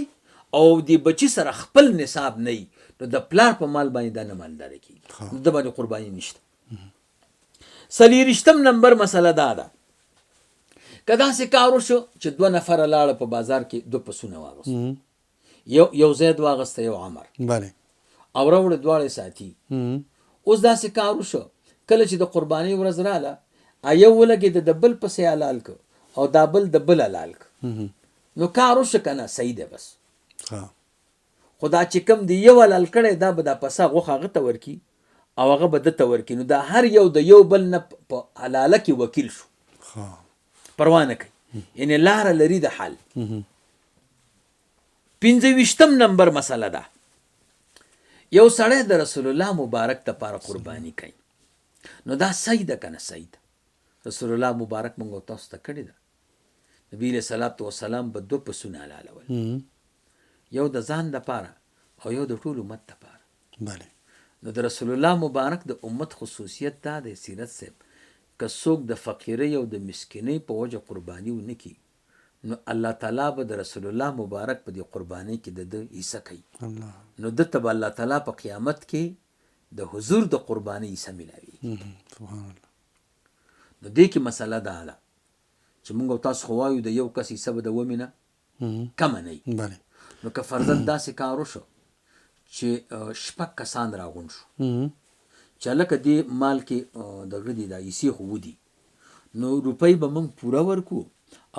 او د بچی سره خپل نصاب نه وي، نو د پلار په مال باندې دا نه مالدار کیږي، نو د باندې قرباني نشته. 24م نمبر مسله دا ده، که داسې کار وشو چې 2 نفره لاړه په بازار کې 2 پسونه واغوست، یو زید واغسته، یو عمر، بله، او راوړې دواړه ساتي. اوس داسې کار وشو، کله چې د قربانۍ ورځ راله، یو ولګېده د بل پسې حلال که او دا بل د بل حلال که، نو کار وشو که نه؟ صحیح دی بس. خو دا چې کوم دی یو حلال کړی، دا به دا پسه غوښه هغه ته ورکي او هغه به ده ته ورکي، نو دا هر یو د یو بل نه په حلاله کې وکیل شو، پروا نه کوي، یعنې لاره لري د حل. 25م نمبر مسله ده، یو سړی د رسول الله مبارک دپاره قرباني کوي، نو دا صحیح ده که نه؟ صحیح ده. رسول الله مبارک موږ تاسو ته کړې ده، نبی علیه الصلاة والسلام به 2 پسونه حلالول، یو د ځان دپاره او یو د ټول امت دپاره. بله. نو د رسول الله مبارک د امت خصوصیت دا دی سیرت صاحب، که څوک د فقیرۍ او د مسکینۍ په وجه قرباني ونه کړي، نو الله تعالی به د رسول الله مبارک په دې قربانۍ کې د ده حصه کوي. نو ده ته به الله تعالی په قیامت کې د حضور د قربانۍ حصه ملاویږي. نو دې کې مسله دا ده چې موږ او تاسو خو وایو د یو کس حصه به د ومې نه کمه نه وي. نو که فرضاً داسې کار وشو چې 6 کسان راغونډ شو، چې هلکه دې مال کې دغه دي دا حصې خو ودي، نو روپۍ به موږ پوره ورکو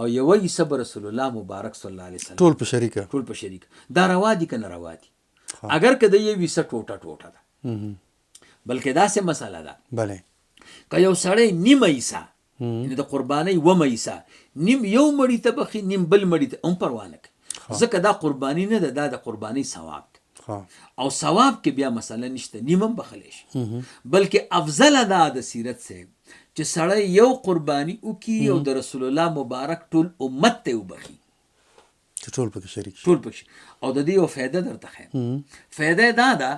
او یوه حصه به رسول الله مبارک صلی الله علیه وسلم ټول په شریکه، ټول په شریکه. دا روا دي که نه روا دي؟ اگر که د یو حصه ټوټه ټوټه ده، بلکې داسې مسله ده، بله، که یو سړی نیمه حصه، یعنې د قربانۍ اومه حصه نیم یو مړي ته بخښي، نیم بل مړي ته هم پروا نه کوي، ځکه دا قرباني نه ده، دا د قربانۍ ثواب ده، او ثواب کې بیا مسله نشته، نیم هم بخښلی شي. بلکې افضله دا د سیرت صاحب چې سړی یو قرباني وکړي او د رسول الله مبارک ټول امت ته یې وبخښي، چې ټول پکې شریک شي، ټول پکې. او د دې یو فایده درته ښیم، فایده دا ده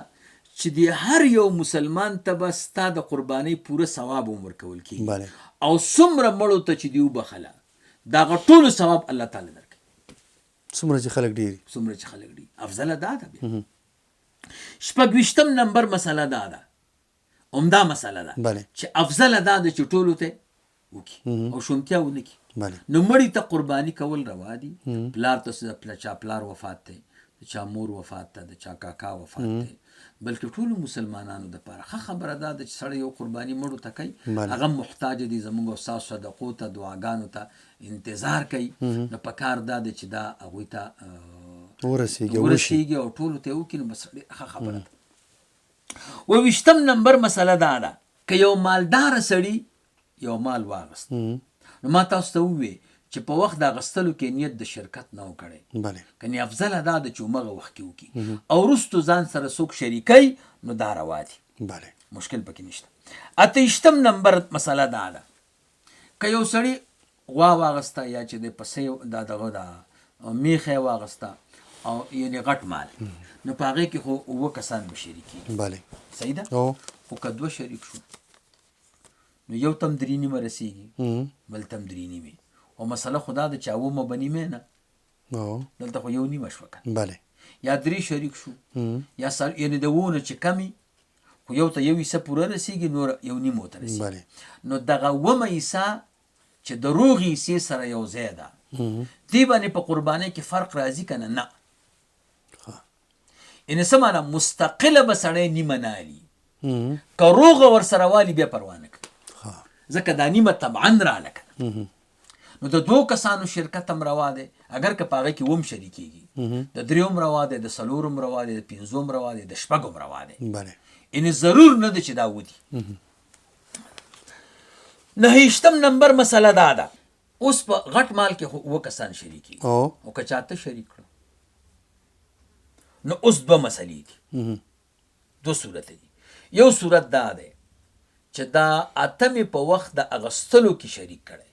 چې د هر یو مسلمان ته به ستا د قربانۍ پوره ثواب هم ورکول کېږي، او څومره مړو ته چې دې وبخښله د هغه ټولو ثواب الله تعالی درکوي، څومره چې خلک ډېر، څومره چې خلک ډېر، افضله دا ده. بیا 26م نمبر مسله دا ده، همدا مسله ده چې افضله دا ده چې ټولو ته وکړي او شومتیا ونه کړي. نو مړي ته قرباني کول روا دي، پلار ته چا پلار وفات دی، د چا مور وفات ده، د چا کاکا وفات دی، بلکې ټولو مسلمانانو دپاره ښه خبره دا ده چې سړی یو قرباني مړو ته کوي، هغه محتاج دی زموږ او ستاسو صدقو ته، دعاګانو ته انتظار کوي، نو پکار دا ده چې دا هغوی ته ورسېږي او ټولو ته یې وکړي، نو بس ډېره ښه خبره ده. 27م نمبر مسله دا ده، که یو مالدار سړي یو مال واغست، نو ما تاسو ته وویل چې په وخت د اغستلو کې نیت د شرکت نه و کړی، کنې افضله دا ده چې همغه وخت کې وکړي او وروستو ځان سره څوک شریکوي، نو دا روا دي، مشکل پکې نشته. 28م نمبر مسله دا ده، که یو سړي غوا واغسته یا چې د پسې دا دغه دا میخه یې واغسته او یعنې غټ مال، نو په هغې کې خو 7 کسان به شریکېږي، صحیح ده؟ خو که 2 شریک شو، نو یو تم 3 نیمه رسېږي، بل تم 3 نیمې، او مسله خو دا ده چې اوومه به نیمه نه، دلته خو یو نیمه شوه که نه. یا درې شریک شو یا سل، یعنی د ونه چې کمی خو یو ته یو حصه پوره رسیږي، نور یو نیم ورته رسیږي. نو دغه اوومه حصه چې د روغې حصې سره یو ځای ده، دې باندې په قربانۍ کې فرق راځي که نه؟ نه. یعنې څه معنا؟ مستقله به سړی نیمه نه الي، که روغه ورسره والي بیا پروا نه کوي، ځکه دا نیمه طبعا راله که نه. نو د دوو کسانو شرکت هم روا دی، اګر که په هغه کې اووم شریکېږي، د درېیم روا دی، د څلورم روا دی، د پنځم روا دی، د شپږم روا دی. یعنې ضرور نه ده چې دا ودي. نهیشتم نمبر مسله دا ده، اوس په غټ مال کې خو اووه کسان شریکېږي، او که چاته شریک کړو نو اوس دوه مسلې دي، دوه صورت دي. یو صورت دا دی چې دا اتمې په وخت د اغستلو کې شریک کړی،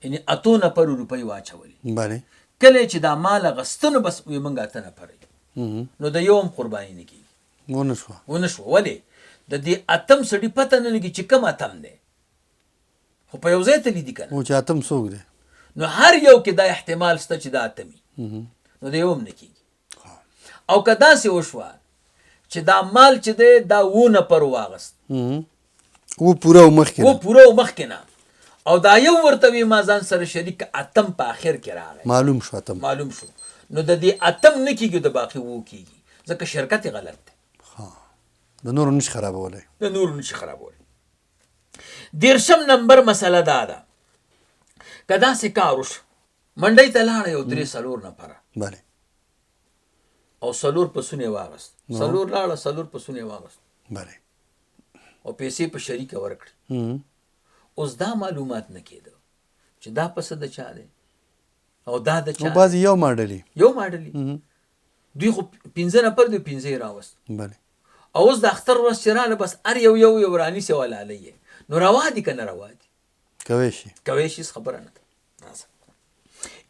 یعنی اتو نفرو روپۍ واچولې، کله چې دا مال اغستنو بس وی موږ اته نفر یو، نو د یو هم قرباني نه کېږي. ونه شوه. ونه شوه. ولې؟ د دې اتم سړي پته نه لګي چې کوم اتم دی، خو په یو ځای تللی دي که نه، چې اتم څوک دی، نو هر یو کې دا احتمال شته چې دا اتم وي، نو د یو هم نه کېږي. او که داسې وشوه چې دا مال چې دی دا اوو نفرو واغست، و پوره و مخکې و پوره و مخکې نه، او دا یو ورته وی ما ځان سره شریک، اتم په اخر کې راغی، معلوم شو اتم، معلوم شو، نو د دې اتم نه کېږي، د باقي وو کېږي، ځکه شرکت یې غلط دی. د نورو نشي خرابولی، د نورو نشي خرابولی. دېرشم نمبر مسله دا ده، که داسې کار وشو، منډۍ ته لاړه یو درې څلور نفره، او څلور پسونه یې واغست، څلور لاړه څلور پسونه یې واغست، او پیسې په شریکه ورکړې. اوس دا معلومات نه کېده چې دا پسه د چا دی او دا د چا دی. بعضې یو ماډلي، یو ماډلي، دوی خو پنځه نفر دي، پنځه یې راوست. او اوس د اختر ورځ چې راله، بس هر یو یو یو رانیسي او حلالوي یې، نو روا دي که نه روا دي؟ کوی شي، کوی شي، هېڅ خبره نه ده. راځه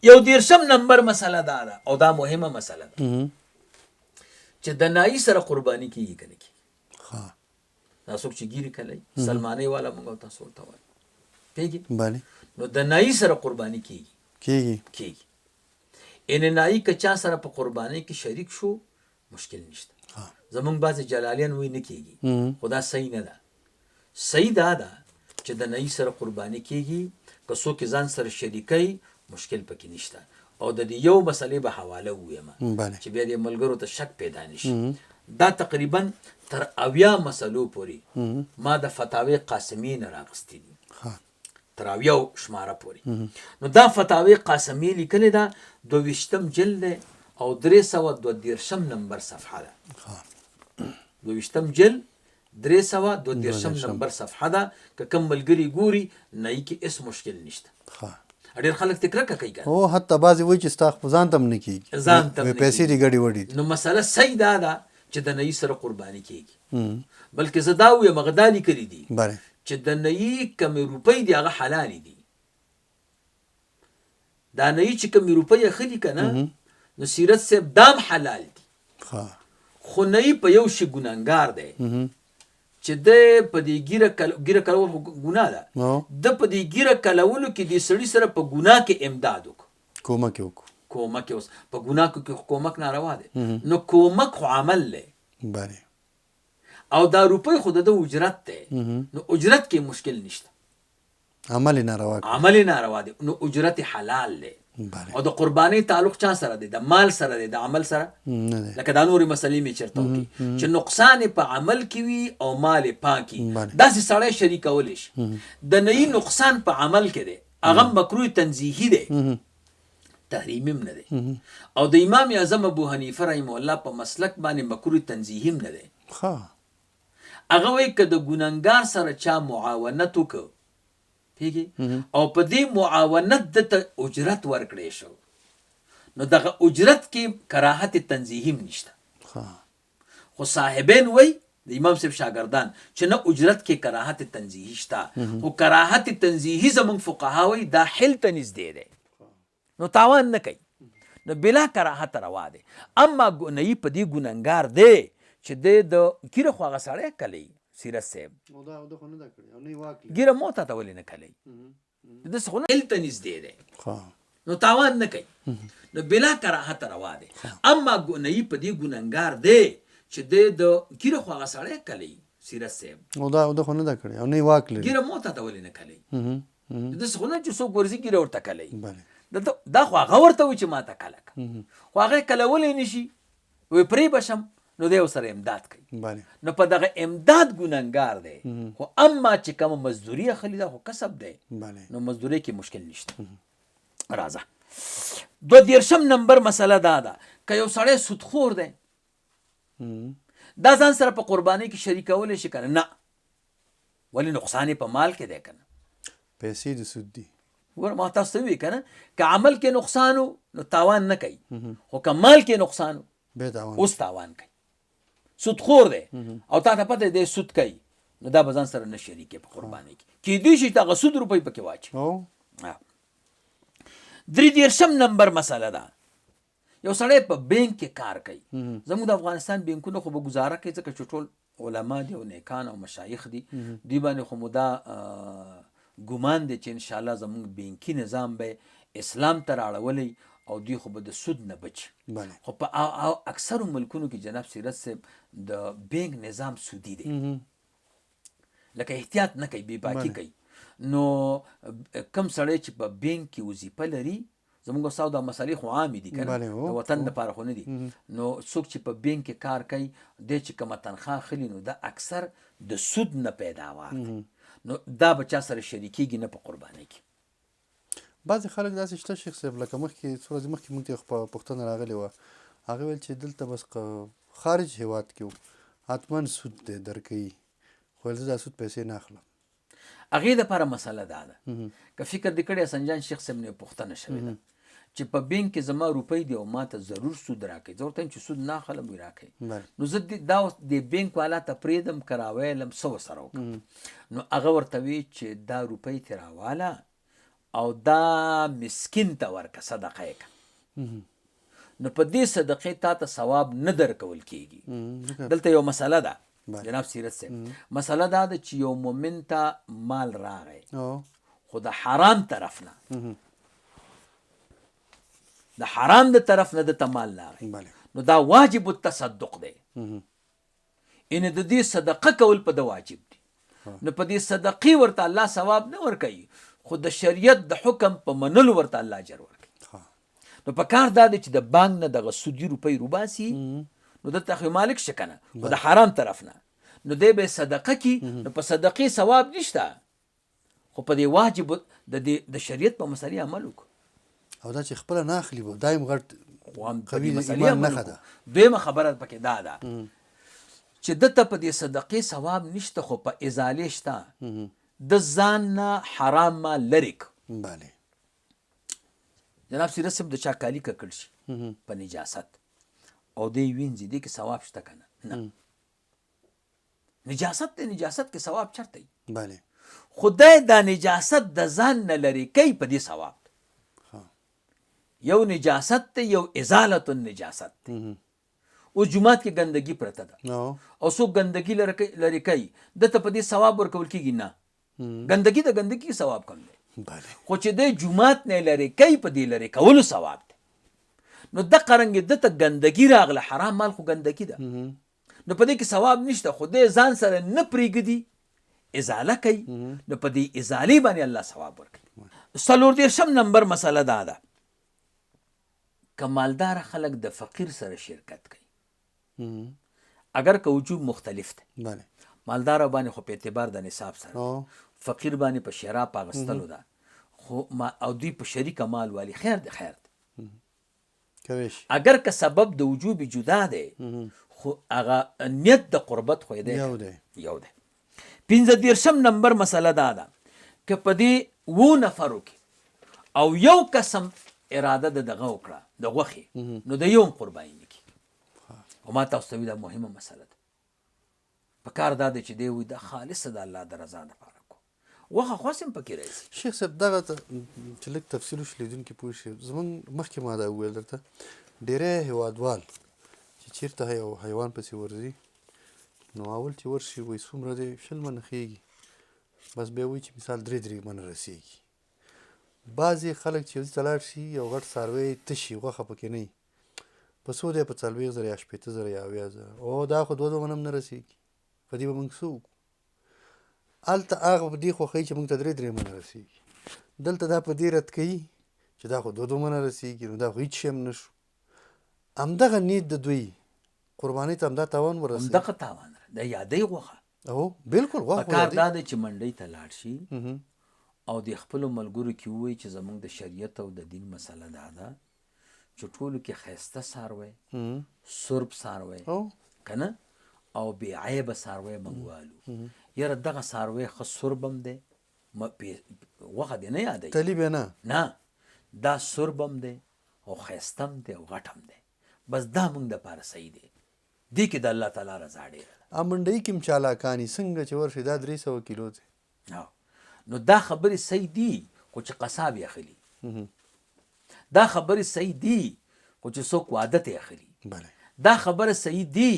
یو دېرشم نمبر مسله دا ده، او دا مهمه مسله ده چې د نایي سره قرباني کېږي که نه کېږي. دا څوک چې ګیرې کلوي، سلمانۍ والا موږ او تاسو ورته وایو، پوهېږې؟ نو د نایي سره قرباني کېږي، کېږي. کېږي. یعنې نایي که چا سره په قربانۍ کې شریک شو مشکل نشته. زمونږ بعضې جلالیان وایي نه کېږي، خو دا صحیح نه ده. صحیح دا ده چې د نایي سره قرباني کېږي، که څوک یې ځان سره شریکوي مشکل پکې نشته. او د دې یو مسلې به حواله ووایم چې بیا دې ملګرو ته شک پیدا نشي. دا تقریبا تر 70 مسلو پورې ما د فتاوی قاسمي نه راغستې دي، تر 70 شماره پورې. نو دا فتاوی قاسمي لیکلې ده، 22 جلد دی او 332 نمبر صفحه ده. 22 جلد 332 نمبر صفحه ده. که کوم ملګري ګوري نه کې هېڅ مشکل نشته. ډېر خلک ترې کرکه کوي که او حتی بعضې وایي چې ستا خو ځان ته هم نه کېږي، ځان ته هم نه پیسې دې ګډې وډې دي. نو مسله صحیح دا ده چې د نهي سره قرباني کېږي، بلکې زه دا ووایم، هغه دا لیکلي دي چې د نهي کمې روپۍ دي هغه حلالې دي. دا نهي چې کمې روپۍ اخلي که نه، نو سیرت صاحب دام حلال دي. خو نهي په یو شي ګناهګار دی چې دی په دې ګیره کلول خو ګناه ده، ده په دې ګیره کلولو کې دې سړي سره په ګناه کې امداد وکړو، کومک یې وکړو، کومک یې اوس په ګناه کې کومک ناروا دی، نو کومک خو عمل دی، او دا روپۍ خو د ده اجرت دی، نو اجرت کې مشکل نشته، عمل ناروا، عمل ناروا دی، نو اجرت حلال دی. او د قربانۍ تعلق چا سره دی؟ د مال سره دی، د عمل سره نه دی. لکه دا نورې مسلې مې چېرته وکړي چې نقصان یې په عمل کې وي او مال یې پاکي، داسې سړی شریکولی شي. د نهي نقصان په عمل کې دی، هغه مکروه تنزیهي دی، تحریمي هم نه دی. او د امام اعظم ابو حنیفه رحمه الله په مسلک باندې مکروه تنزیهي هم نه دی. هغه وایي که د ګناهګار سره چا معاونت وکړ، پوهېږې، او په دې معاونت ده ته اجرت ورکړی شو، نو دغه اجرت کې کراهت تنزیهي هم نشته. خو صاحبین وایي د امام صاحب شاګردان چې نه اجرت کې کراهت تنزیهي شته، خو کراهت تنزیهي زموږ فقها وایي دا حل ته نږدې دی، نو تاوان نه کوي، نو بلا کراهت روا دی. اما ګناهي په دې ګناهګار دی چې دی د ګیره خو هغه سړی کلوي سیرت صاحب، ګیره مو تا ته ولې نه کلوي؟ داسې خو نه حل ته نږدې دی. نو تاوان نه کوي، نو بلا کراهت روا دی. اما ګناهي په دې ګنهګار دی چې دی د ږیره خو هغه سړی کلوي سیرت صاحب. او دا ده خو نه ده کړې او نه یې واک لري. ږیره مو ته ولې نه کلوي؟ داسې خو نه چې څوک ورځي ږیره ورته کلوي. دا خو هغه ورته وایي چې ماته کله که، خو هغه یې کلولی نه شي، وایي پرې به شم، نو دی ورسره امداد کوي. نو په دغه امداد ګنهګار دی. خو اما چې کومه مزدوري اخلي دا خو کسب دی، نو مزدوري کې مشکل نشته. راځه 32 نمبر مسله دا ده که یو سړی سودخور دی، دا ځان سره په قربانۍ کې شریکولی شي که نه؟ نه، ولې نقصان یې په مال کې دی که نه؟ پیسې د سود دي. ګوره ما تاسو ته وویل که نه، که عمل کې نقصان و نو تاوان نه کوي، خو که مال کې نقصان و اوس تاوان کوي. سودخور دی او تا ته پته دی سود کوي، نو دا به ځان سره نه شریکې په قربانۍ کې، کېدای شي چې هغه سود روپۍ پکې واچوي. 33 نمبر مسله ده، یو سړی په بانک کې کار کوي. زموږ د افغانستان بانکونه خو به ګزاره کوي، ځکه چې ټول علما دي او نیکان او مشایخ دي، دوی باندې خو مو دا ګمان دی چې انشاءالله زموږ بانکي نظام به اسلام ته راړولی او دوی خو به د سود نه بچ. خو په اکثرو ملکونو کې جناب سیرت صاحب د بانک نظام سودي دی، لکه احتیاط نه کوي، بې باکي کوي. نو کم سړی چې په بانک کې وظیفه لري، زموږ استاد دا مسالې خو عامې دي که نه، د وطن دپاره خو نه دي. نو څوک چې په بانک کې کار کوي، دی چې کومه تنخوا اخلي نو دا اکثر د سود نه پیداوار دی، نو دا به چا سره شریکېږي نه په قربانۍ کې. بعضې خلک داسې شته شیخ صاحب، لکه مخکې څو ورځې مخکې موږ ته یو پوښتنه راغلې وه، هغه ویل چې دلته بس خارج هېواد کې حتما سود دی درکوي، خو ویل زه دا سود پیسې نه اخلم. هغې دپاره مسله دا ده که فکر دې کړی حسن جان شیخ صاحب نه یو پوښتنه شوې ده چې په بانک کې زما روپۍ دي او ما ته ضرور سود راکوي، زه ورته وایم چې سود نه اخلم، وایي راکوي. نو زه دا اوس دې بانک والا ته پرېږدم که راویلم څه ورسره وکړم؟ نو هغه ورته وایي چې دا روپۍ ترې راواله او دا مسکین ته ورکه، صدقه یې کړه. نو په دې صدقې تا ته ثواب نه درکول کېږي. دلته یو مسله ده جناب سیرت صاحب، مسله دا ده چې یو مؤمن ته مال راغی خو د حرام طرف نه، د حرام د طرف نه د ته مال راغی، نو دا واجب التصدق دی، ان د دې صدقه کول په د واجب دی. نو په دې صدقې ورته الله ثواب نه ورکوي، خو د شریعت د حکم په منلو ورته الله اجر ورکوي. نو په کار دا دی چې د بانک نه دغه سودي روپۍ روباسي، نو دلته خو مالک شته که نه، خو د حرام طرف نه، نو دی به صدقه کي، نو په صدقې ثواب نشته، خو په دې واجب د دې د شریعت په مسلې عمل وکړو. او دا چې خپله نه اخلي به دا هم غټ قوي ایمان نښه ده. دویمه خبره پکې دا ده چې ده ته په دې صدقې ثواب نشته، خو په ازالې شته، د ځان نه حرام مال لرې کړ. جناب سیرت صاحب د چا کالي ککړ شي په نجاست او دی وینځي، دې کې ثواب شته که نه؟ نه، نجاست دی، نجاست کې ثواب چرته وي؟ خدای دا نجاست د ځان نه لرې کوي، په دې ثواب دی. یو نجاست دی، یو ازالة النجاست دی. اوس جومات کې ګندګي پرته ده او څوک ګندګي لرې کوي، ده ته په دې ثواب ورکول کېږي؟ نه، ګندګي د ګندګي ثواب کم دی، خو چې دی جومات نه لرې کوي، په دې لرې کولو ثواب دی. نو دقه رنګ ده ته ګندګي راغله، حرام مال خو ګندګي ده، نو په دې کې ثواب نشته، خو دی ځان سره نه پرېږدي، ازاله کوي، نو په دې ازالې باندې الله ثواب ورکوي. 34 نمبر مسله دا ده که مالدار خلک د فقیر سره شرکت کوي، اگر که وجوب مختلف دی، مالدار باندې خو په اعتبار د نصاب سره، فقیر باندې په شراب اغستلو ده، خو ما او دوی په شریکه مال والي، خیر دی، خیر دی، اگر که سبب د وجوب جدا دی، خو هغه نیت د قربت خو دی یو دی. 35 نمبر مسله دا ده که په دې وو نفرو کې او یو قسم اراده د دغه وکړه د غوښې، نو د یو هم قرباني نه کېږي. او ما تاسو ته ویل دا مهمه مسله ده. په کار دا دی چې دی وایي دا خالصه د الله د رضا دپاره کو، غوښه خو هسې هم پکې راځي. شیخ صاحب دغه ته چې لږ تفصیل وشي لیدونکي پوه شي، زمونږ مخکې ما دا وویل درته، ډېری هېوادوال چې چېرته یو حیوان پسې ورځي، نو اول چې ورشي وایي څومره دی، 20 منه خېږي، بس بیا وایي چې مثال 3 3 منه رسېږي. بعضې خلک چې یو ځای ته لاړ شي یو غټ څاروی تشي غوښه پکې نه وي، په څو دی؟ په 40,000 یا 60,000 یا 70,000. او دا خو دوه دوه منه هم نه رسېږي، په دې به موږ څه وکړو؟ هلته هغه په دې خوښوي چې موږ ته درې درې منه رسېږي، دلته دا په دې رد کوي چې دا خو دوه دوه منه رسېږي، نو دا خو هېڅ شی هم نه شو. همدغه نیت د دوی قربانۍ ته همدا تاوان ورسوي. همدغه تاوان د یادۍ غوښه. او بالکل غوښه خو پکار دا دی چې منډۍ ته لاړ شي او د خپلو ملګرو کې ووایي چې زمونږ د شریعت او د دین مسله دا ده چې ټولو کې ښایسته څاروی، سرب څاروی که نه او بې عیبه څاروی موږ والو. یاره دغه څاروی ښه سرب هم دی، غوښه دې نه یادوي، تلي به نه، نه دا سرب هم دی او ښایسته هم دی او غټ هم دی، بس دا موږ دپاره صحیح دی، دې کې د الله تعالی رضا ډېره ده. منډۍ کې هم چالاکان دي، څنګه چې ورشي دا 300 کیلو دی. نو دا خبرې صحیح دي خو چې قصاب یې اخلي، دا خبرې صحیح دي خو چې څوک واده ته یې اخلي، دا خبره صحیح دي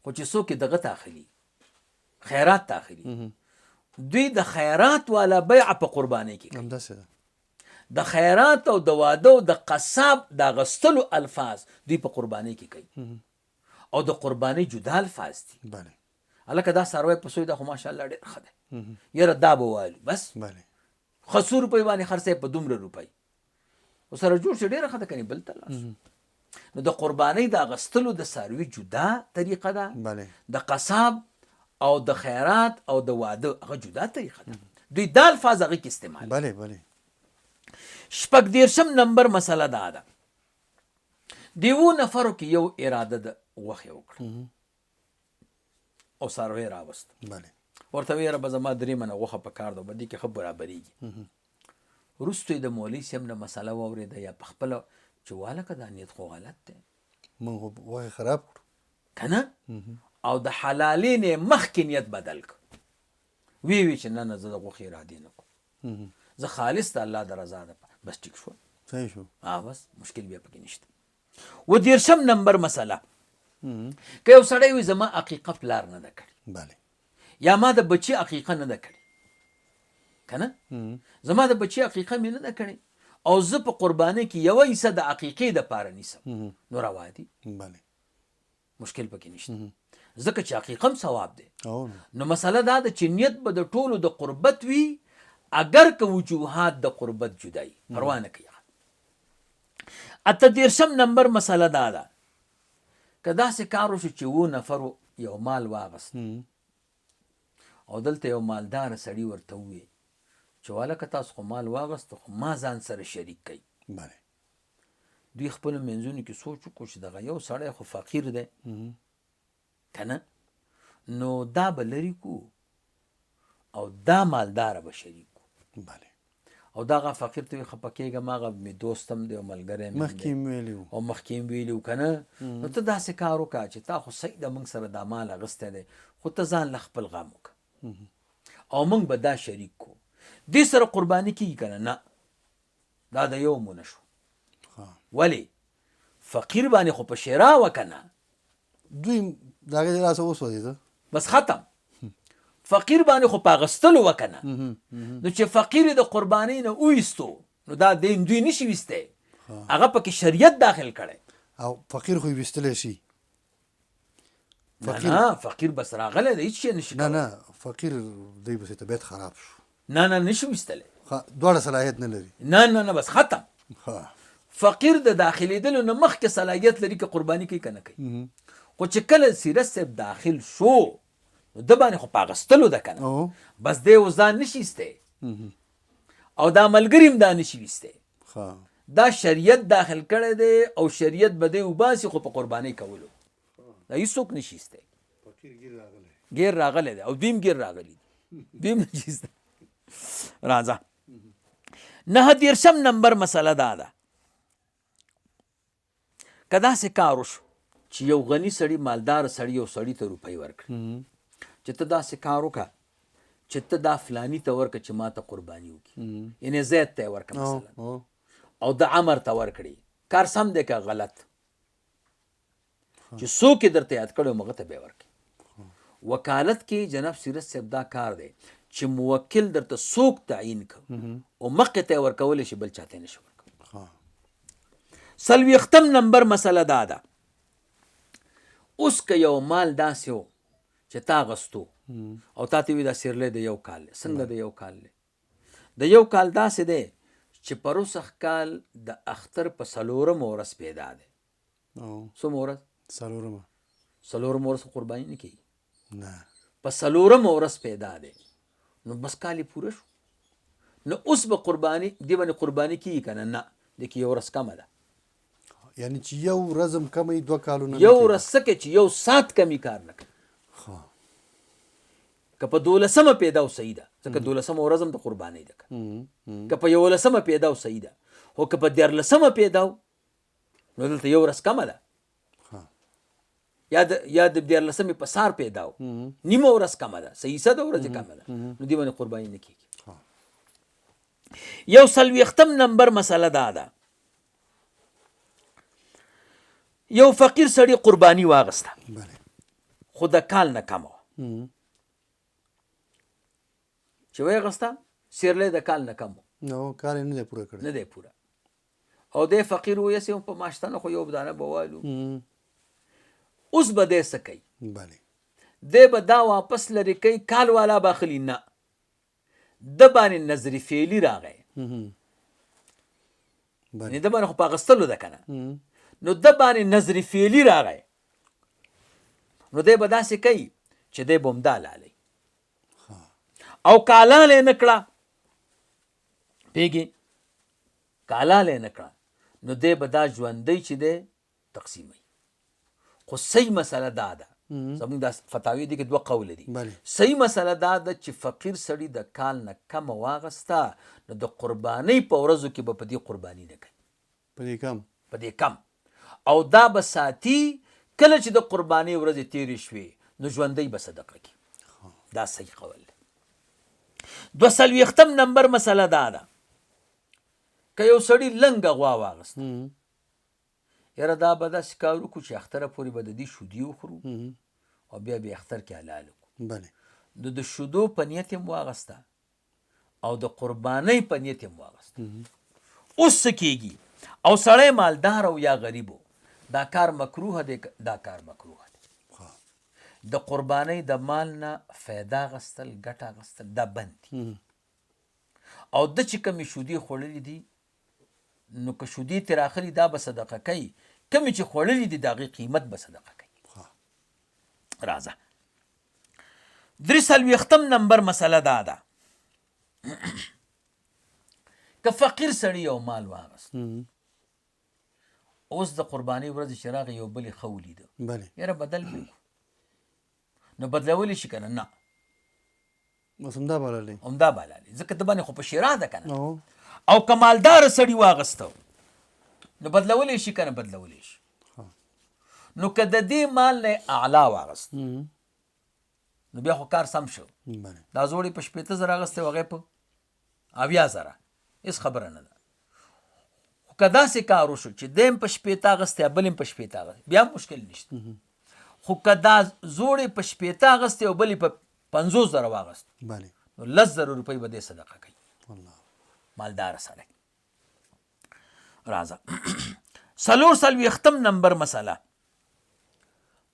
خو چې څوک یې دغه ته اخلي، خیرات ته اخلي. دوی د خیرات والا بیعه په قربانۍ کې کوي. همداسې ده. د خیرات او د واده او د قصاب د اغستلو الفاظ دوی په قربانۍ کې کوي او د قربانۍ جدا الفاظ دي. هلکه دا څاروی په سوی دا خو ماشاءالله ډېر ښه دی، یاره دا به والو، بس ښه څو روپۍ باندې خرڅوي په دومره روپۍ ورسره جوړ شي، ډېره ښه ده، کنې بل ته لاړ شو. نو د قربانۍ د اغستلو د څاروي جدا طریقه ده، د قصاب او د خیرات او د واده هغه جدا طریقه ده. دوی دا الفاظ هغه کې استعمال. 36 نمبر مسله دا ده، دیو نفرو کې یو اراده د غوښې وکړه او څاروی راوست، ورته ویې ربه زما 3 منه غوښه په کار ده، په دې کې ښه برابرېږي. وروسته یې د مولوي صاحب نه مسله واورېده یا په خپله چې والکه دا نیت خو غلط دی، موږ خو غوښې خراب کړو که نه، او د حلالې نه یې مخکې نیت بدل کړ، ویې وی چې نه نه زه د غوښې ارادې نه کوم، زه خالص د الله د رضا ده، بس ټیک شو، صحیح شو، بس مشکل بیا پکې نشته. و 30 نمبر مسله، که یو سړی وي زما عقیقه پلار نه ده کړې، یا ما د بچي عقیقه نه ده کړې، که نه زما د بچي عقیقه مې نه ده کړې او زه په قربانۍ کې یوه حصه د عقیقې دپاره نیسم، نو روا دي، مشکل پکې نشته، ځکه چې عقیقه هم ثواب دی. نو مسله دا ده چې نیت به د ټولو د قربت وي، اګر که وجوهات د قربت جدا وي، پروا نه کوي. 38 نمبر مسله دا ده، که داسې کار وشو چې 7 نفرو یو مال واغست او دلته یو مالدار سړي ورته وویل چې والکه تاسو خو مال واغست خو ما ځان سره شریک کړئ. دوی خپلو منځونو کې سوچ وکړو چې دغه یو سړی خو فقیر دی که نه، نو دا به لرې کړو او دا مالداره به شریک کړو. او دا هغه فقیر ته وایي خفه کېږه مه، هغه مې دوست هم دی او ملګری مې هم مخکې دی یې ویلي وو. او مخکې یې ویلي وو که نه، نو ته داسې کار وکړه چې تا خو صحیح د موږ سره دا مال اخیستی دی، خو ته ځان له خپل غم وکړه او موږ به دا شریک کړو. دې سره قرباني کېږي که نه؟ نه، دا د یو مو نه شو. ولې؟ فقیر باندې خو په شیرا وه که نه، دوی د هغې د لاسه وسوځېده، بس ختم. فقیر باندې خو په اغستلو وه که نه، نو چې فقیر یې د قربانۍ نه وویستو نو دا دین دوی نشي ویستی، هغه پکې شریعت داخل کړی. او فقیر خو یې ویستلی شي. فقیر نه، فقیر بس راغلی دی، هیڅ شی نشي نه نه، فقیر دی بس طبیعت خراب شو. نه نه، نشي ویستلی، دواړه صلاحیت نه لري. نه نه نه، بس ختم. فقیر د داخلېدلو نه مخکې صلاحیت لري که قرباني کوي که نه کوي، خو چې کله سیرت صاحب داخل شو نو ده باندې خو په اغستلو ده که نه، بس دی اوس دا نشي ایستی او دا ملګري هم دا نشي ویستی. دا شریعت داخل کړی دی او شریعت به دی وباسي خو په قربانۍ کولو دا هیڅوک نشي ایستی. ګیر راغلی دی او دوی هم ګیر راغلي دي، دوی هم نشي ایستی. راځه 39 نمبر مسله دا ده، که داسې کار وشو چې یو غني سړي مالدار سړي یو سړي ته روپۍ ورکړي چې ته داسې کار وکړه چې ته دا فلاني ته ورکړه چې ما ته قرباني وکړي، یعنې زید ته یې ورکړه مثلا، او د عمر ته ورکړي، کار سم دی که غلط؟ چې څوک یې درته یاد کړی هغه ته به یې ورکړي. وکالت کې جناب سیرت صاحب دا کار دی چې موکل درته څوک تعین کړ او مخکې ته یې ورکولی شي، بل چاته یې نشي ورکولی. 40 نمبر مسله دا ده، اوس که یو مال داسې و چې تا غستو او تا ته وی دا سیرلی د یو کال دی، څنګه د یو کال دی؟ د یو کال داسې دی چې پروسخ کال د اختر په څلورمه ورځ پیدا دی. څومه ورځ؟ څلورمه. څلورمه ورځ خو قرباني نه کېږي. نه. په څلورمه ورځ پیدا دی، نو بس کال یې پوره شو. نو اوس به قرباني دې باندې قرباني کېږي که نه؟ نه، دې کې یو ورځ کمه ده. یعنی چې یو ورځ هم کمه وي، دوه کالونه نه یو کېږي. ورځ څه کوي چې یو ساعت کمي کار نه کوي. که په 12مه پیدا و صحیح ده، ځکه 12مه ورځ هم د قربانۍ ده. که په 11مه پیدا و صحیح ده، خو که په 13مه پیدا و نو دلته یو ورځ کمه ده. یا د 13مې په سار پیدا و، نیمه ورځ کمه ده، صحیح څه د ورځې کمه ده، نو دې باندې قرباني نه کېږي. 41 نمبر مسله دا ده، یو فقیر سړي قرباني واغسته، خو د کال نه کمه وه. چې ویې غسته سیرلی د کال نه کم و، نو کال یې نه دی پوره کړی. نه دی پوره. او دی فقیر و، یسې هم په ماشتنه خو یو دانه به والو. اوس به دی څه کوي؟ دی به دا واپس لرې کوي، کال والا به اخلي؟ نه، ده باندې نظر فعلي راغی. یعنې ده باندې خو په اخیستلو ده که نه، نو ده باندې نظر فعلي راغی، نو دی به داسې کوي چې دی به همدا لالی او کالاله یې نه کړه، پوهېږې؟ کالاله یې نه کړه، نو دی به دا ژوندی چې دی تقسیموي. خو صحیح مسله دا ده، زموږ دا فتاوی دي کې دوه قوله دي. صحیح مسله دا ده چې فقیر سړي د کال نه کمه واغسته، نو د قربانۍ په ورځو کې به په دې قرباني نه کوي. په دې کم. په دې کم. او دا به ساتي، کله چې د قربانۍ ورځې تېرې شوې نو ژوندۍ به صدقه کوي. دا صحیح قول دی. 42 نمبر مسله دا ده، که یو سړي لنګه غوا واغسته، یاره دا به داسې کار وکړو چې اختره پورې به د دې شودې وخورو او بیا به اختر کې حلال وکړو. نو د شودو په نیت یې هم واغسته او د قربانۍ په نیت یې هم واغسته. اوس څه کېږي؟ او سړی مالدار او یا غریب و، دا کار مکروه دی، دا کار مکروه دی. د قربانۍ د مال نه فایده اخیستل، ګټه اخیستل دا بند دي. او د چې کومې شودې خوړلې دي، نو که شودې ترې راخلي دا به صدقه کوي، کومې چې خوړلې دي د هغې قیمت به صدقه کوي. راځه 43 نمبر مسله دا ده، که فقیر سړي یو مال واغست، اوس د قربانۍ ورځې چې راغی یو بل یې ښه ولیده، یاره بدل به کړو، نو بدلولی شي که نه؟ نه، اوس همدا بللی، همدا بللی، ځکه د باندې خو په شیرا ده که نه. او که مالدار سړي واغسته نو بدلولی شي که نه؟ بدلولی شي. نو که د دې مال نه اعلی واغست نو بیا خو کار سم شو. دا زوړ یې په 60,000 اخیستی و، هغه یې په 70,000، هېڅ خبره نه ده. خو که داسې کار وشو چې دی هم په 60 اخیستی، بل هم په 60 اخیستی، بیا هم مشکل نشته. خو که دا زوړ یې په 60 اخیستی او بل یې په 50,000 واغست، نو 10,000 روپۍ به دی صدقه کوي. مالدار سړی. راځه 44 نمبر مسله،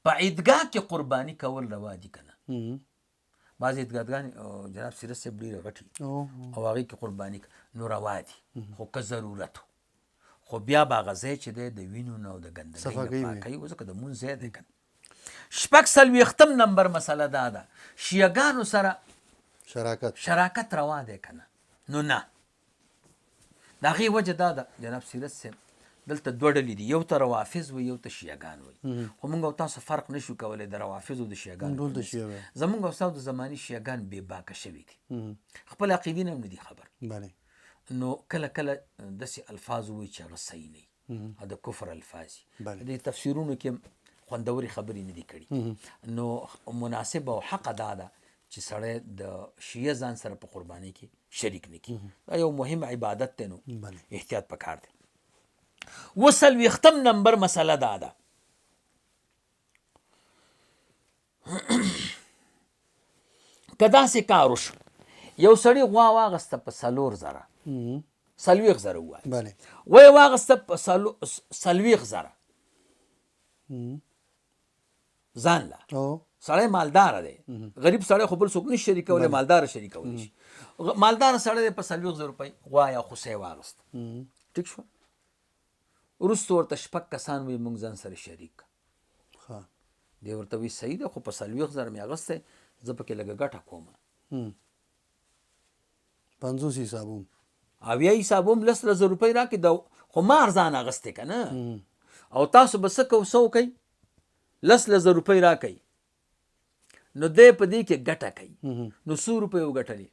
په عیدګاه کې قرباني کول روا دي که نه؟ بعضې عیدګاهګانې جناب سیرت صاحب ډېرې غټې او هغې کې قرباني نو روا دي، خو که ضرورت و، خو بیا به هغه ځای چې دی د وینو نه او د ګندګۍ نه پاکوي، ځکه د مونځ ځای دی که نه. 46 نمبر مسله دا ده، شیعهګانو سره شراکت روا دی که نه؟ نو نه، د هغې وجه دا ده جناب سیرت صاحب، دلته دوه ډلې دي، یو ته روافض وي، یو ته شیعهګان وي. خو موږ او تاسو فرق نشو کولی د روافض او د شیعهګانو. زموږ او ستاسو د زمانې شیعهګان بې باکه شوي دي، خپل عقیدې نه هم نه دي خبر. نو کله کله داسې الفاظ ووایي چې هغه صحیح نه وي او د کفر الفاظ وي. د تفسیرونو کې هم خوندورې خبرې نه دي کړي. نو مناسب او حق دا ده چې سړی د شیعه ځان سره په قربانۍ کې شریک نه کړي. دا یو مهم عبادت دی، نو احتیاط پکار دی. 47 نمبر مسله دا ده، که داسې کار وشو یو سړي غوا واغسته په 4000، 40,000 ووایه. بله. ویې واغسته په 40,000 ځان له. سړی مالدار دی، غریب سړی خو بل څوک نشي شریکولی، مالدار شریکولی شي. مالدار سړی دی، په 40,000 روپۍ غوا یا خوسی واغسته. ټیک شو. وروسته ورته شپږ کسان وایي موږ ځان سره شریک. دی ورته وایي صحیح ده، خو په 40,000 مې اخیستی، زه پکې لږه ګټه کوم. 50 حسابوم. 70 حسابوم، لس لس زره روپۍ راکړې، دا خو ما ارزانه اخیستې که نه، او تاسو به څه کوو څه وکئ، لس لس زره روپۍ راکړئ. نو دی په دې کې ګټه کوي. نو څو روپۍ وګټلې؟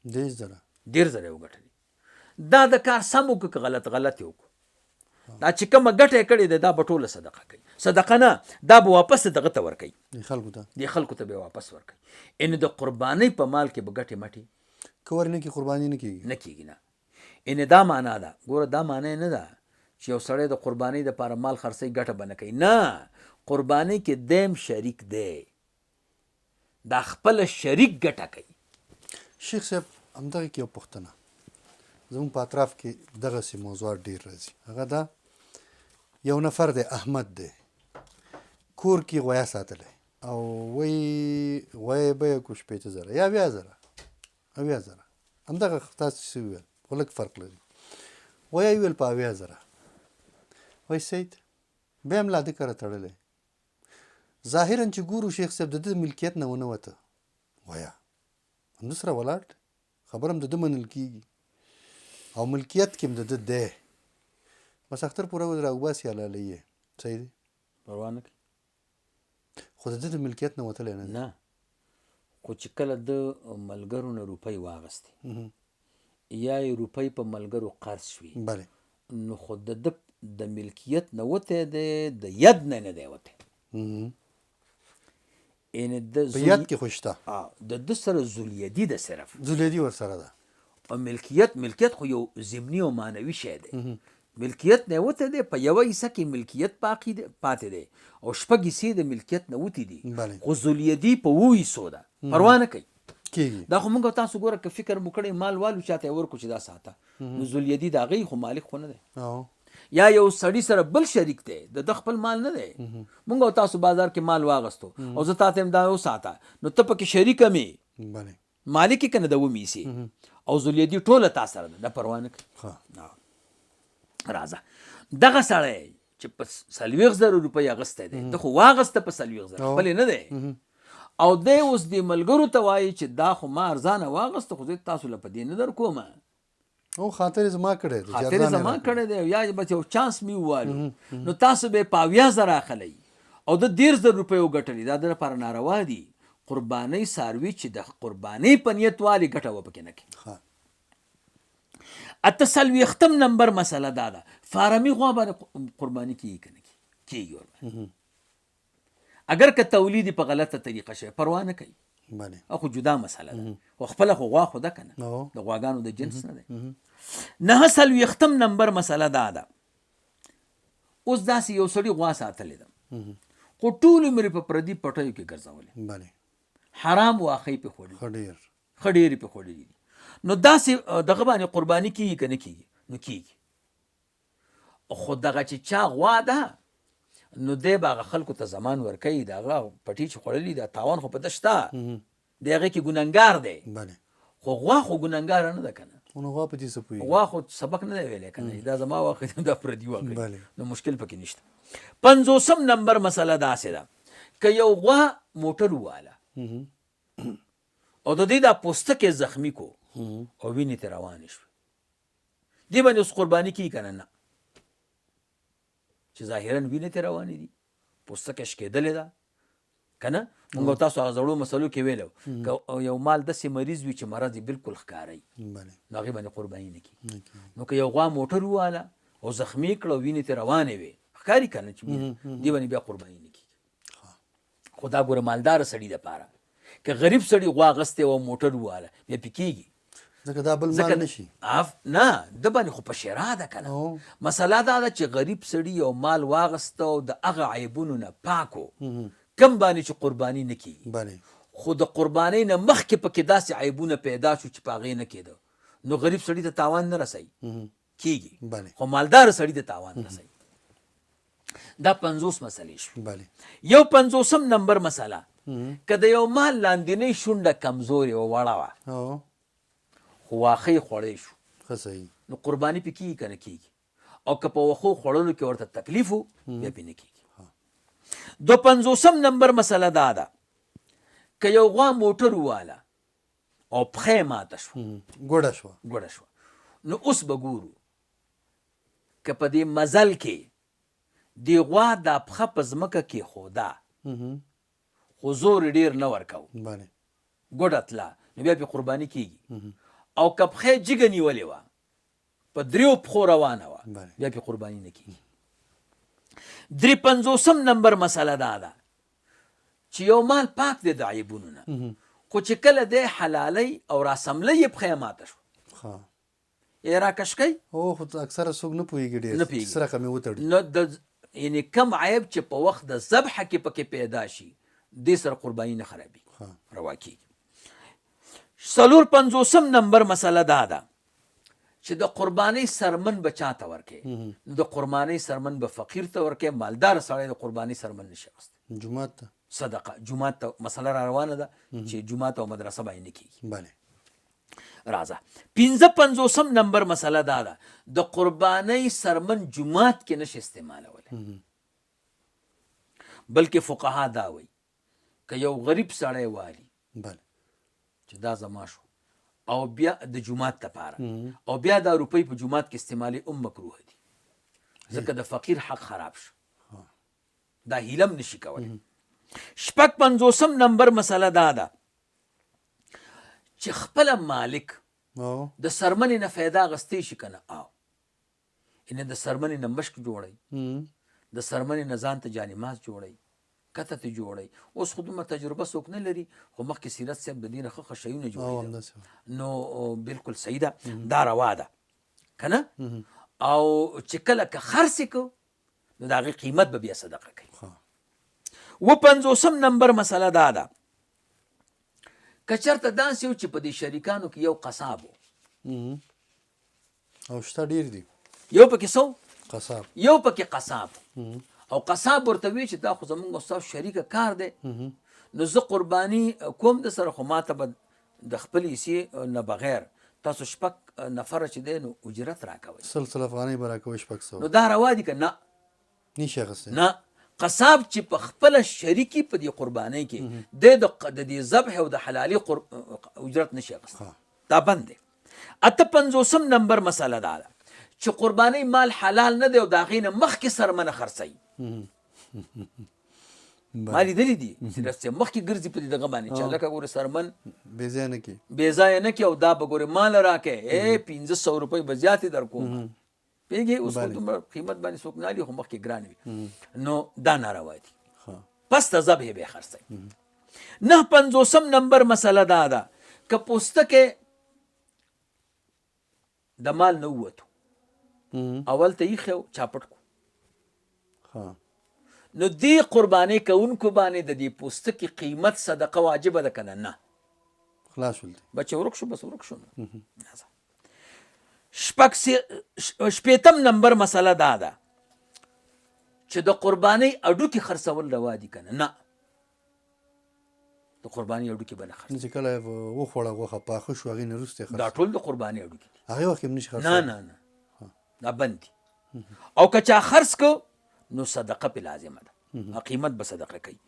30,000. 30,000 یې وګټلې. دا د کار سم وکړو که غلط؟ غلط یې وکړو. دا چې کومه ګټه یې کړې ده، دا به ټوله صدقه کوي. صدقه نه، دا به واپس دغه ته ورکوي، خلکو ته. دې خلکو ته به واپس ورکوي. ان د قربانۍ په مال کې به ګټې مټې که ور نه کړي قرباني نه کېږي. نه کېږي، نه. ان دا معنا ده، ګوره دا معنا نه ده چې یو سړی د قربانۍ دپاره مال خرڅوي ګټه به نه کوي. نه، قربانۍ کې دیم شریک دی، دا خپله شریک ګټه کوي. شیخ صاحب، همدغه کې یو پوښتنه، زموږ په اطراف کې دغسې موضوعات ډېر راځي. هغه دا یو نفر دی، احمد دی، کور کې غویا ساتلی او وایي غویا یې بیه کړو 60,000 یا 70,000، 70,000، همدغه تاسو څه وویل خو لږ فرق لري. غویا یې وویل په 70,000. وایي سید بیا هم لا ده کره تړلی. ظاهراً چې ګورو شیخ صاحب د ده ملکیت نه ونه وته، غویا همده سره ولاړ دی، خبره هم د ده منل کېږي او ملکیت کې هم د ده دی. بس اختر پوره ورځ راوباسي حلالوي یې. صحیح دی؟ پروا نه کوي. خو د ده د ملکیت نه وتلی نه دی. نه، خو چې کله د ملګرو نه روپۍ واغستې یا یې روپۍ په ملګرو قرض شوې، نو خو د ده د ملکیت نه وتی دی، د ید نه نه دی وتی. یعنې د په ید کې خو شته. د ده سره ذولیدي ده، صرف ذولیدي ورسره ده. او ملکیت خو یو ضمني او معنوي شی دی. ملکیت نه وتی دی، په یوه حصه کې ملکیت باقي دی، پاتې دی، او شپږ حصې د ملکیت نه وتې دي. خو ذولیدي په اوو حصو ده، پروا نه کوي. کېږي. دا خو موږ تاسو ګوره که فکر مو کړی، مال والو چاته یې ورکړو چې دا ساته، نو ذولیدي د هغې خو مالک خو نه دی. یا یو سړي سره بل شریک دی، د ده خپل مال نه دی. موږ او تاسو بازار کې مال واغستو او زه تاته هم دا وساته، نو ته پکې شریک هم یې، مالک یې که نه د اوومې حصې، او ذولیدي ټوله تا سره ده، دا پروا نه کوي. راځه دغه سړی چې په 40,000 روپۍ اخیستی دی، ده خو واغسته په 40,000، خپل یې نه دی. او دی اوس دې ملګرو ته وایي چې دا خو ما ارزانه واغسته، خو زه تاسو له په دې نه در کومه. او خاطر یې زما کړی دی، خاطر یې زما کړی دی، یا بس یو چانس مې ووالو، نو تاسو به یې په 70,000 اخلئ او ده 30,000 روپۍ وګټلې، دا ده لپاره ناروا دي. قربانۍ څاروي چې د قربانۍ په نیت والي ګټه به پکې نه کوي. 48 نمبر مسله دا ده، فارمي غوا باندې قرباني کېږي که نه کېږي؟ کېږي ورباندې. اگر که تولید په غلطه طریقه شوی پروا نه کوي. خو جدا مسله ده، خو خپله خو غوا خو ده که نه، د غواګانو د جنس نه دی. 49 نمبر مسله دا ده، اوس داسې یو سړي غوا ساتلې ده، خو ټول عمر یې په پردي پټیو کې ګرځولې، حرام واښه یې پرې خوړلي، ښه ډېر یې پرې خوړلي دي. نو داسې دغه باندې قرباني کېږي که نه کېږي؟ نو کېږي. خو دغه چې چا غوا ده، نو دی به هغه خلکو ته زمان ورکوي، د هغه پټي چې خوړلي دا تاوان خو په ده شته، دی هغې کې ګنهګار دی. خو غوا خو ګنهګاره نه ده که نه، نو غوا په دې څه پوهېږي؟ غوا خو سبق نه دی ویلی که نه، دا زما واښه دی، دا پردي واښه دی، نو مشکل پکې نشته. 50 نمبر مسله داسې ده، که یو غوا موټر وواله او د دې دا پوستکی زخمی کو او وینې ته روانې شوې، دې باندې اوس قرباني کېږي که نه؟ نه، چې ظاهراً وینې ته روانې دي، پوستکی شکېدلې ده که نه. موږ تاسو هغه زړو مسلو کې ویلو، که یو مال داسې مریض وي چې مرض یې بالکل ښکاري، نو هغې باندې قرباني نه کېږي. نو که یو غوا موټر وواله او زخمی کړه او وینې ته روانې وې، ښکاري که نه چې وینې، دې باندې بیا قرباني نه کېږي. خو دا ګوره مالدار سړي دپاره، که غریب سړي غوا اخیستې وه او موټر وواله بیا پې کېږي، ځکه دا بل مال نه شي. نه، ده باندې خو په شرا ده که نه. مسله دا ده چې غریب سړي یو مال واغسته او د هغه عیبونو نه پاک و، کم باندې چې قرباني نه کېږي. خو د قربانۍ نه مخکې پکې داسې عیبونه پیدا شو چې په هغې نه کېده، نو غریب سړي ته تاوان نه رسوي، کېږي، خو مالدار سړي ته تاوان رسوي. دا 50 مسلې شوې. یو پنځوسم نمبر مسله، که د یو مال لاندینۍ شونډه کمزورې وه، وړه وه، خو واښه یې خوړی شو، نو قرباني پې کېږي که نه کېږي؟ او که په وښو خوړلو کې ورته تکلیف و، بیا پې نه کېږي. دوه پنځوسم نمبر مسله دا ده، که یو غوا موټر وواله او پښه یې ماته شوه، ګوډه شوه، ګوډه شوه، نو اوس به ګورو که په دې مزل کې دې غوا دا پښه په ځمکه کېښوده، خو زور یې ډېر نه ورکاوه، ګوډه تله، نو بیا پې قرباني کېږي. او که پښه یې جګه نیولې وه، په دریو پښو روانه وه، بیا پې قرباني نه کېږي. درې پنځوسم نمبر مسله دا ده چې یو مال پاک دی د عیبونو نه، خو چې کله دی حلالۍ او راسملۍ یې پښه یې ماته شوه، یې راکش کوي. او خو اکثره څوک نه پوهېږي ډېر، نه پوهېږي څه رقم یې وتړي. نو د یعنې کوم عیب چې په وخت د ذبح کې پکې پیدا شي، دې سره قرباني نه خرابېږي، روا کېږي. څلور پنځوسم نمبر مسله دا ده چې د قربانۍ سرمن به چاته ورکې؟ نو د قربانۍ سرمن به فقیر ته ورکې، مالدار سړی د قربانۍ سرمن نشي اخیستی. جومات ته صدقه، جومات ته مسله را روانه ده چې جومات او مدرسه باندې نه کېږي. راځه 55 نمبر مسله دا ده، د قربانۍ سرمن جومات کې نشي استعمالولی، بلکې فقها دا وایي که یو غریب سړی والي چې دا زما شو او بیا د جومات لپاره، او بیا دا روپۍ په جومات کې استعمالي، هم مکروه دي، ځکه د فقیر حق خراب شو، دا هیلم نشي کولی. 56 نمبر مسله دا ده چې خپله مالک د سرمنې نه فایده اخیستی شي که نه؟ او یعنې د سرمنې نه مشک جوړوي، د سرمنې نه ځان ته جانماز جوړوي، کته ته جوړوي. اوس خو دومره تجربه څوک نه لري، خو مخکې سیرت صاحب د دې نه ښه ښه شیونه جوړېدل، نو بالکل صحیح ده، دا روا ده که نه؟ او چې کله که خرڅ یې کړو، نو د هغې قیمت به بیا صدقه کوي. 57 نمبر مسله دا ده، که چېرته داسې و چې په دې شریکانو کې یو قصاب و، او شته ډېر دي، یو پکې څه و؟ قصاب، یو پکې قصاب، او قصاب ورته وی چې دا خو زمونږ او ستاسو شریکه کار دی، نو زه قرباني کوم د سره، خو ماته به د خپلې حصې نه بغیر تاسو شپږ نفره چې دی نو اجرت راکوئ، سل سل افغانۍ به راکوئ، 600. نو دا روا دي که نه؟ نشي اخیستی. نه، قصاب چې په خپله شریکي په دې قربانۍ کې دی د دې ذبح او د حلالي اجرت نشي اخیستی، دا بند دی. 58 نمبر مسله دا ده چې قربانۍ مال حلال نه دی او د هغې نه مخکې سرمنه خرڅوي. ما لیدلي دي چې داسې مخکې ګرځي په دې دغه باندې چې هلکه ګورې سرمن بې ځایه نه کړي، بې ځایه نه کړي، او دا به ګورې مال راکړې، ای 500 روپۍ به زیاتې در کوم، پوهېږې؟ اوس خو دومره قیمت باندې څوک نه اخلي، خو مخکې ګران وي، نو دا ناروا دي. پس د ذبحې به یې خرڅوي. 59 نمبر مسله دا ده، که پوستکی د مال نه ووتو، اول ته ایښی و، چا پټ کړو، نو دې قربانۍ کوونکو باندې د دې پوستکي قیمت صدقه واجبه ده که نه؟ نه، خلاص شول، بچې ورک شو، بس ورک شو. 60 نمبر مسله دا ده چې د قربانۍ اډوکي خرڅول روا دي که نه؟ نه، د قربانۍ اډوکي به نه خرڅوي. چې کله وخوړه غوښه پاخه شو، هغې نه وروسته یې خرڅوي. دا ټول د قربانۍ اډوکي دي، هغې وخت کې هم نشي خرڅولی. نه نه نه، دا بند دي. او که چا خرڅ کړو نو صدقه پې لازمه ده، قیمت به صدقه کوي.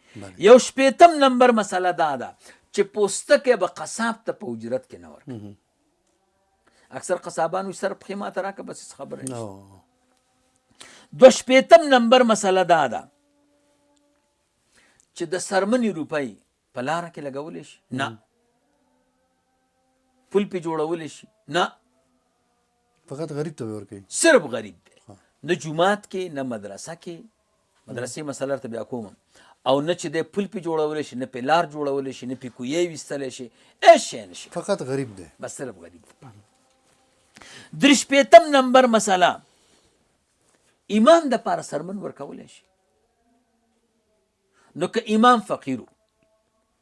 یو 60 نمبر مسله دا ده چې پوستکی به قصاب ته په اجرت کې نه ورکوي. اکثر قصابان وي سر پښې ماته راکړه، بس هېڅ خبره نشته. 62 نمبر مسله دا ده چې د سرمنې روپۍ په لاره کې لګولی شي؟ نه. پل پې جوړولی شي؟ نه. فقط غریب ته به ورکوي، صرف غریب دی، نه جومات کې، نه مدرسه کې، مدرسې مسله ورته بیا کوم، او نه چې دی پل پې جوړولی شي، نه پې لار جوړولی شي، نه پې کویې ویستلی شي، هېڅ شی نه شي، فقط غریب دی، بس صرف غریب دی. 63 نمبر مسله، امام د پاره سرمن ورکولی شي؟ نو که امام فقیر و،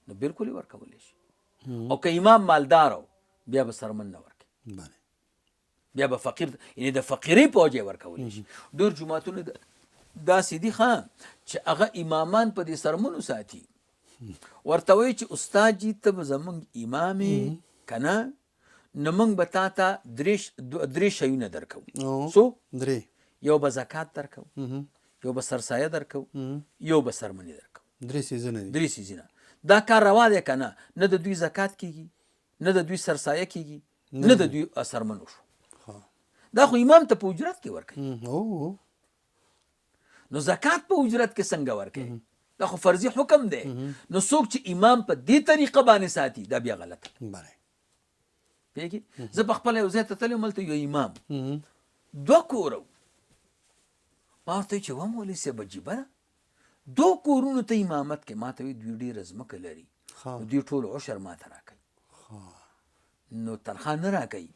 نو بالکل یې ورکولی شي. او که امام مالدار و بیا به سرمن نه ورکوي، بیا به فقیر، یعنی د فقیرۍ په وجه یې ورکولی شي. ډېر جوماتونه داسې دي ښه چې هغه امامان په دې سرمنو ساتي، ورته وایي چې استاد جي ته به زمونږ امام یې که نه، نو موږ به تا ته درې شیونه درکوو. څو؟ درې. یو به زکات درکوو، یو به سرسایه درکوو، یو به سرمنې درکوو. درې څیزونه دي. درې څیزونه. دا کار روا دی که نه؟ نه د دوی زکات کیږي، نه د دوی سرسایه کیږي، نه د دوی سرمن وشو. دا خو امام ته په اجرت کې ورکوي. نو زکات په اجرت کې څنګه ورکوي؟ دا خو فرضي حکم دی. نو څوک چې امام په دې طریقه باندې ساتي دا بیا غلط دی. پوهېږې؟ زه په خپله یو ځای ته تللی وم، هلته یو امام دوه کوره وو. ما ورته وویل چې وه مولوي صاحب عجیبه ده، دوه کورونو ته امامت کوي. ما ته وایي دوی ډېره ځمکه لري، نو دوی ټول عشر ما ته راکوي، نو تنخوا نه راکوي،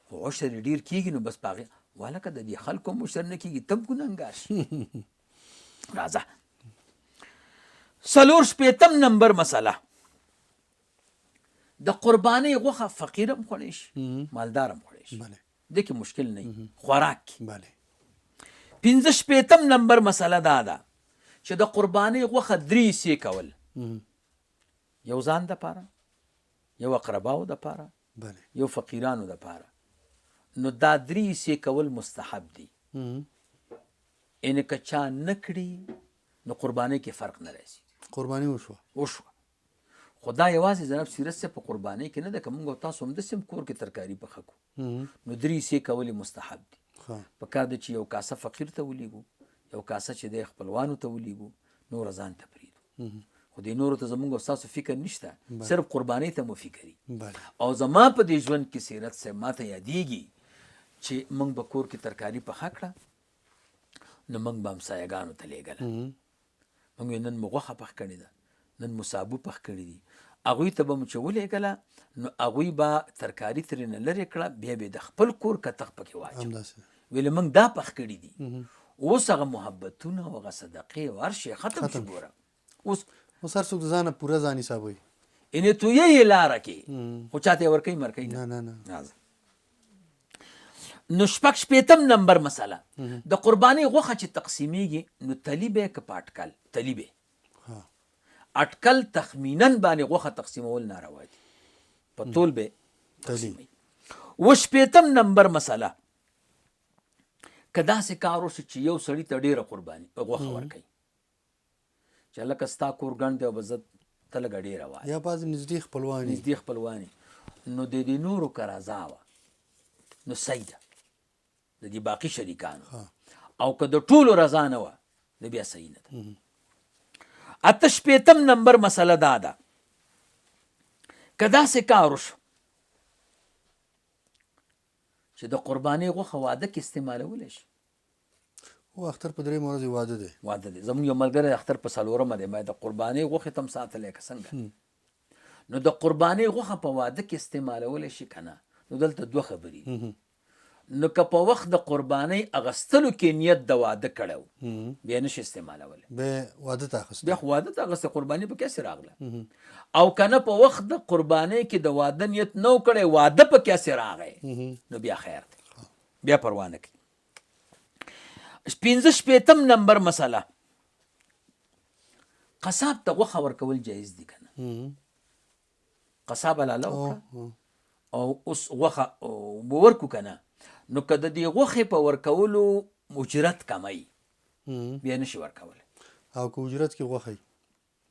خو عشر یې ډېر کېږي، نو بس په هغې وهلکه د دې خلکو هم عشر نه کېږي، ته هم ګنهګار شي. راځه 64 نمبر مسله، د قربانۍ غوښه فقیر هم خوړی شي، مالدار هم خوړی شي، دې کې مشکل نه وي خوراک کې. 65 نمبر مسله دا ده چې د قربانۍ غوښه درې حصې کول، یو ځان دپاره، یو اقرباو دپاره، یو فقیرانو دپاره. نو دا درې حصې کول مستحب دي، یعنې که چا نه کړي نو قربانۍ کې فرق نه راځي. قرباني وشوه. وشوه. خو دا یوازې جناب سیرت صاحب په قربانۍ کې نه ده، که موږ او تاسو همداسې هم کور کې ترکاري پخه کړو نو درې حصې کول یې مستحب دي. په کار دی چې یو کاسه فقیر ته ولیږو، یو کاسه چې دی خپلوانو ته ولیږو، نور ځان ته پرېږدو. خو دې نورو ته زموږ او ستاسو فکر نشته، صرف قربانۍ ته مو فکر وي. او زما په دې ژوند کې سیرت صاحب ما ته یادېږي چې موږ به کور کې ترکاري پخه کړه، نو موږ به همسایهګانو ته لېږله. موږ یې نن مو غوښه پخ کړې ده، نن مو سابو پخ کړي دي، هغوی ته به مو چې ولېږله نو هغوی به ترکاري ترېنه لرې کړه، بیا به یې د خپل کور کتغ پکې واچوه. ویل موږ دا پخ کړي دي. اوس هغه محبتونه او هغه صدقې او هر شی ختم شو. ګوره اوس اوس هر څوک د ځانه پوره ځان حسابوي، یعنې تویه یې لاره کې، خو چاته یې ورکوي مرکوي نه. نه، نه. نو 66 نمبر مسله، د قربانۍ غوښه چې تقسیمیږي نو تلی به که په اټکل، تلی به اټکل تخمیناً باندې غوښه تقسیمول ناروا دي، په تول به تقسیموي. 67 نمبر مسله، که داسې کار وشي چې یو سړي ته ډېره قرباني غوښه ورکوي، چې هلکه ستا کور ګڼ دی او به زه ته لږه ډېره وایې، یا بعضې نږدې خپلوان، نږدې خپلوان، نو د دې نورو که رضا وه نو صحیح ده، د دې باقي شریکانو، او که د ټولو رضا نه وه نو بیا صحیح نه ده. 68 نمبر مسله دا ده، که داسې کار وشو چې د قربانۍ غوښه واده کې استعمالولی شي. او اختر په درېیمه ورځ واده دی. واده دی. زموږ یو ملګری اختر په څلورمه دی، ما د قربانۍ غوښې ته هم ساتلی که څنګه؟ نو د قربانۍ غوښه په واده کې استعمالولی شي که نه؟ نو دلته دوه خبرې دي. نو که په وخت د قربانۍ اغستلو کې نیت د واده کړی و، بیا نشي استعمالولی. بیا واده ته اخیستی. بیا خو واده ته اخیستی، قرباني پکې هسې راغله. او که نه په وخت د قربانۍ کې د واده نیت نه و کړی، واده پکې هسې راغی، نو بیا خیر دی، بیا پروا نه کوي. 65 نمبر مسله، قصاب ته غوښه ورکول جایز دي که نه؟ قصاب حلاله وکړه او اوس غوښه به ورکو که نه؟ نو که د دې غوښې په ورکولو اجرت کموي بیا نشي ورکولی. او که اجرت کې غوښه وي؟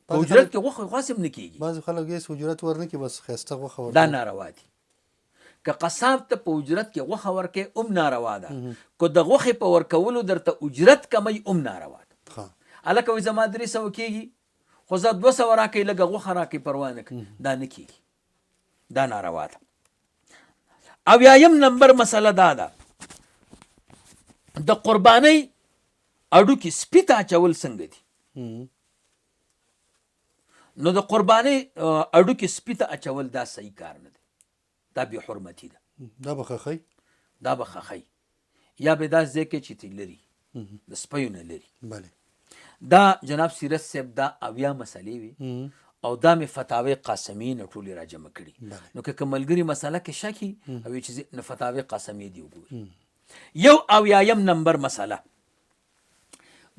په اجرت کې غوښه خو هسې هم نه کېږي. بعضې خلک هېڅ اجرت ورنه کړي، بس ښایسته غوښه ورکوي. دا ناروا دي. که قصاب ته په اجرت کې غوښه ورکوې هم ناروا ده، که د غوښې په ورکولو درته اجرت کموي هم ناروا ده. هلکه وایي زما 300 کېږي، خو زه 200 راکړئ، لږه غوښه راکړئ، پروا نه کوي، دا نه کېږي، دا ناروا ده. 70 نمبر مسله دا ده، د قربانۍ هډوکي سپي ته اچول څنګه دي؟ نو د قربانۍ هډوکي سپي ته اچول دا صحیح کار نه دی، دا بې حرمتي ده. دا به خښوي؟ دا به خښوي، یا به داسې ځای کې چې ترې لري، د سپیو نه لري. دا جناب سیرت صاحب دا 70 مسلې وي. او دا مې فتاوی قاسمیې نه ټولې راجمع کړي. نو که کوم ملګري مسله کې شک وي او وي چې نو فتاوی قاسمیې دې وګوري. یو اویایم نمبر مسله،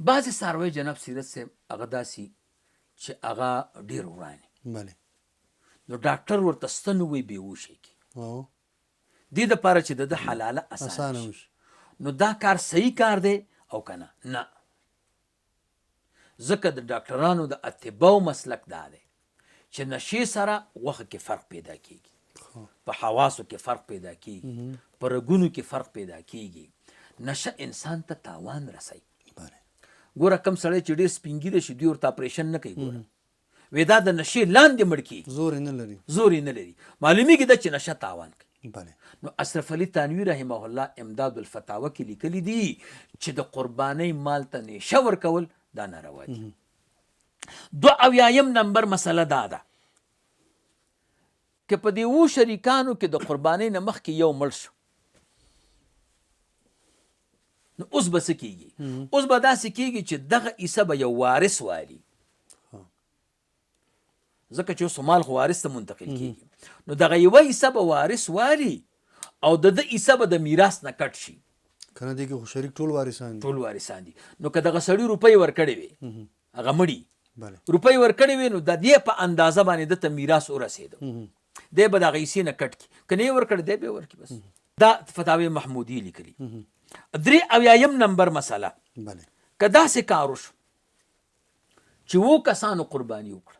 بعضې څاروی جناب سیرت صاحب هغه داسې چې هغه ډېر وران بله نو ډاکټر ورته ستن ووایي بېهوشه کړي، دې دپاره چې د ده حلاله اسانه شي. نو دا کار صحیح کار دی او که نه؟ نه، ځکه د ډاکټرانو د اطباو مسلک دا دی چې نشې سره غوښه کې فرق پیدا کیږي، په حواسو کې فرق پیدا کیږي، په رګونو کې فرق پیدا کیږي. نشه انسان ته تاوان رسوي. ګوره کم سړی چې ډیر سپین ږیری شي دوی ورته اپریشن نه کوي، ګوره وې دا د نشې لاندې مړ کیږي، زور یې نه لري، زور یې نه لري، معلومیږي ده چې نشه تاوان کوي. نو اشرف علي تانوي رحمه الله امداد الفتاوه کې لیکلي دي چې د قربانۍ مال ته نیشه ورکول دا ناروا دي. 72 نمبر مسله دا ده که په دې وو شریکانو کې د قربانۍ نه مخکې یو مړ شو نو اوس به څه کیږي؟ اوس به داسې کیږي چې دغه حصه به یو وارث والي، ځکه چې اوس مال خو وارث ته منتقل کیږي، نو دغه یوه حصه به وارث والي او د ده حصه به د میراث نه کټ شي. کنه دې کې خو شریک ټول وارثان دي، ټول وارثان دي. نو که دغه سړي روپۍ ورکړې وي، هغه مړي روپۍ ورکړې وي، نو د دې په اندازه باندې ده ته میراث ورسېده، دی به د هغه حصې نه کټ کړي، که نه یې ورکړې دی به یې ورکړي. بس دا فتاوی محمودي لیکلي. 73 نمبر مسله، که داسې کار وشو چې وو کسانو قرباني وکړه،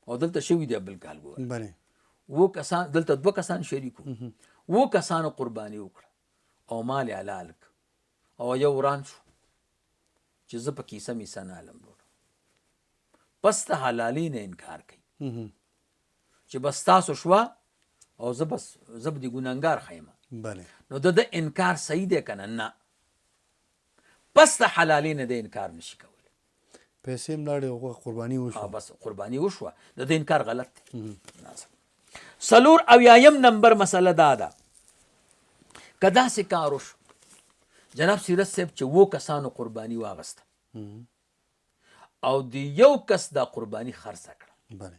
او دلته شوي دی بل کال ګوره، وو کسان دلته دوه کسان شریک وو، وو کسانو قرباني وکړه او مال یې حلال کړ او یو وران شو چې زه په کیسه میسه نه علم وروره، پس د حلالې نه انکار کوي چې بس تاسو شوه او زه بس زه به دې ګناهګار ښیم. نو د ده انکار صحیح دی که نه؟ نه، پس د حلالې نه دی انکار نشي کولی. پیسې هم لاړې او قرباني وشوه، بس قرباني وشوه، د ده انکار غلط دی. 74 نمبر مسله دا ده که داسې کار وشو جناب سیرت صاحب چې وو کسانو قرباني واغسته او د یو کس دا قرباني خرڅه کړه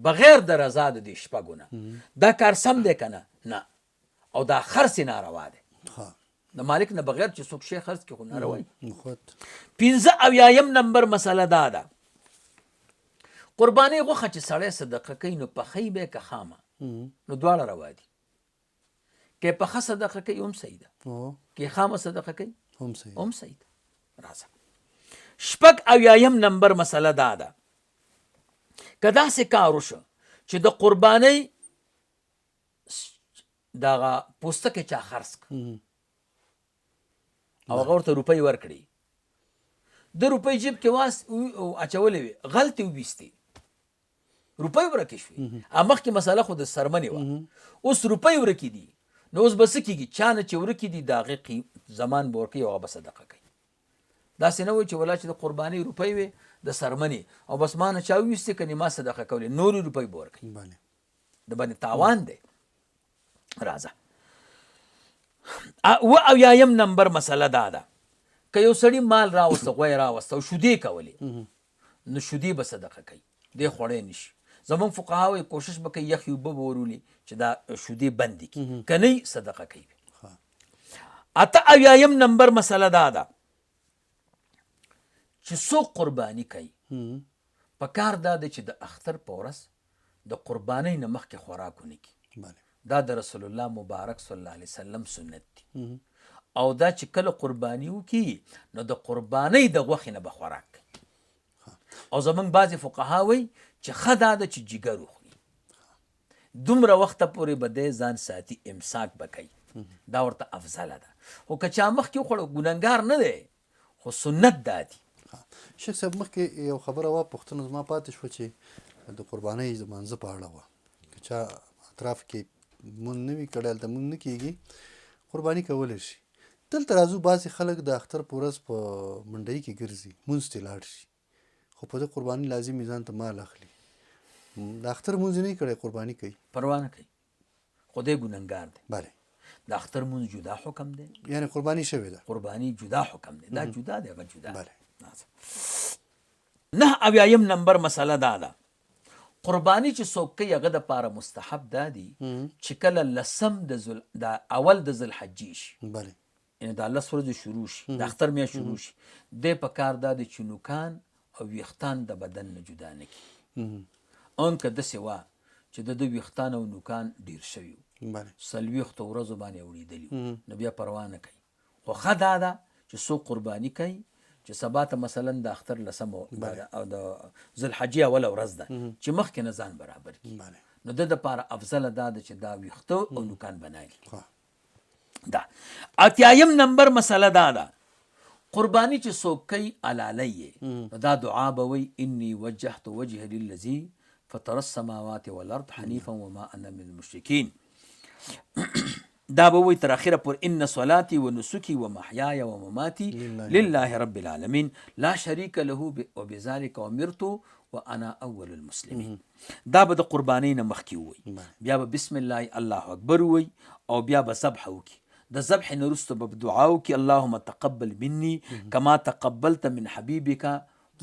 بغیر د رضا د دې شپږو نه، دا کار سم دی که نه؟ نه، او دا خرڅ یې ناروا دی. د مالک نه بغیر چې څوک شی خرڅ کړي خو ناروا وي. 75 نمبر مسله دا ده قربانۍ غوښه چې سړی صدقه کوي نو پخوي به که خامه، نو دواړه روا دي. که پخه صدقه کوي هم صحیح ده، که خامه صدقه کوي هم صحیح ده. راځه 76 نمبر مسله دا ده که داسې کار وشو چې د قربانۍ دغه پوستکی چا خرڅ کړ او هغه ورته روپۍ ورکړي، د روپۍ جیب کې واس اچولې وې، غلطې وویستې، روپۍ ورکې شوې. مخکې مسله خو د سرمنې وه، اوس روپۍ ورکې دي، نو اوس به څه کېږي؟ چا نه چې ورکې دي د هغې زمان به ورکوي او هغه به صدقه کوي. داسې نه وایي چې ولا چې د قربانۍ روپۍ وې د سرمنې او بس ما نه چا وویستې کنې ما صدقه کولې، نورې روپۍ به ورکوي، د باندې تاوان دی. راځه 77 نمبر مسله دا ده که یو سړي مال راوسته، غوی راوسته او شودې کولې، نو شودې به صدقه کوي، دی خوړی نشي. زمونږ فقها وایي کوشش به کوي یخې اوبه به ورولي چې دا شودې بندې کړي، که نه صدقه کوي. 78 نمبر مسله دا ده چې څوک قرباني کوي په کار دا ده چې د اختر په ورځ د قربانۍ نه مخکې خوراک ونه کړي. دا د رسول الله مبارک صلی الله علیه وسلم سنت دي. او دا چې کله قرباني وکړي نو د قربانۍ د غوښې نه به خوراک کوي. او زمونږ بعضې فقها وایي چې ښه دا ده چې جګر وخوري، دومره وخته پورې به دی ځان ساتي، امساک به کوي، دا ورته افضله ده. خو که چا مخکې وخوړه ګنهګار نه دی، خو سنت دا دي. شیخ صاحب مخکې یو خبره وه، پوښتنه زما پاتې شوه چې د قربانۍ د لمانځه په اړه وه، که چا اطراف کې مونږ نه وي کړی هلته مونږ نه کېږي، قرباني کولی شي. دلته راځو، بعضې خلک د اختر په ورځ په منډۍ کې ګرځي، مونځ ته لاړ شي، خو په دې قرباني لازم ځان ته مال اخلي، د اختر مونځ نه کړی، قرباني کوي، پروا نه کوي، خو دی ګنهګار دی. بله د اختر مونځ جدا حکم دی، یعنی قرباني شوې ده، قرباني جدا حکم دی، دا جدا دی، هغه جدا. بله. 79یم نمبر مسله دا ده، قرباني چې څوک کوي هغه د پاره مستحب دا دي چې کله لسم د ذل د اول د ذوالحجې شي، بله یعنی دا 10 ورځې شروع شي، د اختر میاشت شروع شي، دی په کار دا دی چې نوکان او ویښتان د بدن نه جدا نه کړي. ان که داسې وه چې د ده ویښتان او نوکان ډېر شوي وو، بله 40 ورځو باندې اوړېدلي وو، نو بیا پروا نه کوي. خو ښه دا ده چې څوک قرباني کوي چې سبا ته مثلا د اختر لسمه او د ذوالحجې اوله ورځ ده چې مخکې نه ځان برابر کړي، نو د دپاره افضله دا ده چې دا ویښته او نوکان بنا کړي. دا 80یم نمبر مسله دا ده، قرباني چې څوک کوي حلالی یې، نو دا دعا به وایي انی وجهت وجهي للذي فطر السماوات والارض حنیفا وما انا من المشرکین. دا به وایي تر اخره پورې ان صلاتي ونسکي ومحیای ومماتي لله رب العالمین لا شریک له وبذلک امرت وانا اول المسلمین. دا به د قربانۍ نه مخکې ووایي، بیا به بسم الله الله اکبر ووایي او بیا به ذبح وکړي. د ذبح نه وروسته به دعا وکړي اللهم تقبل مني کما تقبلت من حبیبک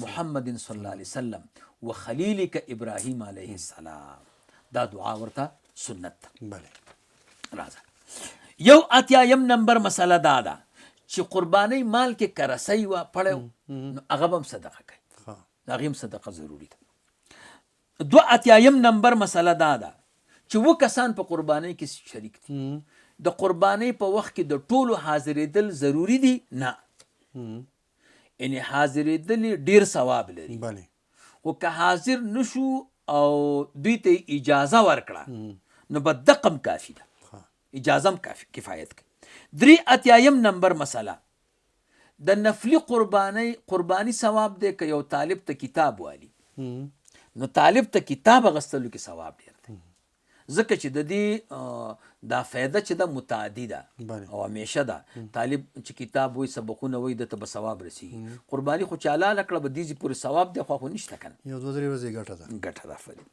محمد صلی الله علیه وسلم وخلیلک ابراهیم علیه السلام. دا دعا ورته سنت ده. راځه 81یم نمبر مسله دا ده چې قربانۍ مال کې کرسۍ وه پړی نو هغه به هم صدقه کوي، د هغې هم صدقه ضروري ده. 82یم نمبر مسله دا ده چې و کسان په قربانۍ کې شریک دي، د قربانۍ په وخت کې د ټولو حاضرېدل ضروري دي؟ نه، یعنی حاضرېدل ډېر ثواب لري، خو که حاضر نشو او دوی ته اجازه ورکړه نو به دقم کافي ده، اجازه هم کافي کفایت کوي. 83یم نمبر مسله د نفلي قرباني ثواب دی که یو طالب ته کتاب والي، نو طالب ته کتاب اخیستلو کې ثواب ډېر دی، ځکه چې د دې دا فایده چې ده متعدي ده او همیشه ده. طالب چې کتاب وایي سبقونه وایي ده ته به ثواب رسېږي. قرباني خو چې حلاله کړه به دې ځای پورې ثواب دی، خو نشته که نه، یو دوه درې ورځې ګټه ده، ګټه ده. فدي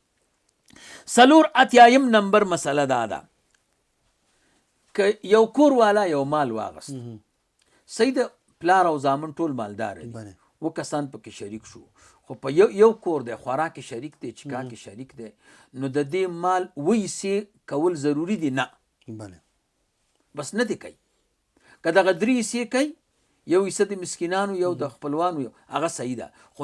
84یم نمبر مسله دا ده که یو کور والا یو مال واغست، صحیح ده، پلار او زامن ټول مالدار دي، و کسان پکې شریک شو، خو په یو یو کور دی، خوراک کې شریک دی، چکا کې شریک دی، نو د دې مال ویسې کول ضروري دي؟ نه، بس نه دی کوي. که دغه درې حصې کوي، یو حصه د مسکینانو، یو د خپلوانو، یو هغه صحیح ده، خو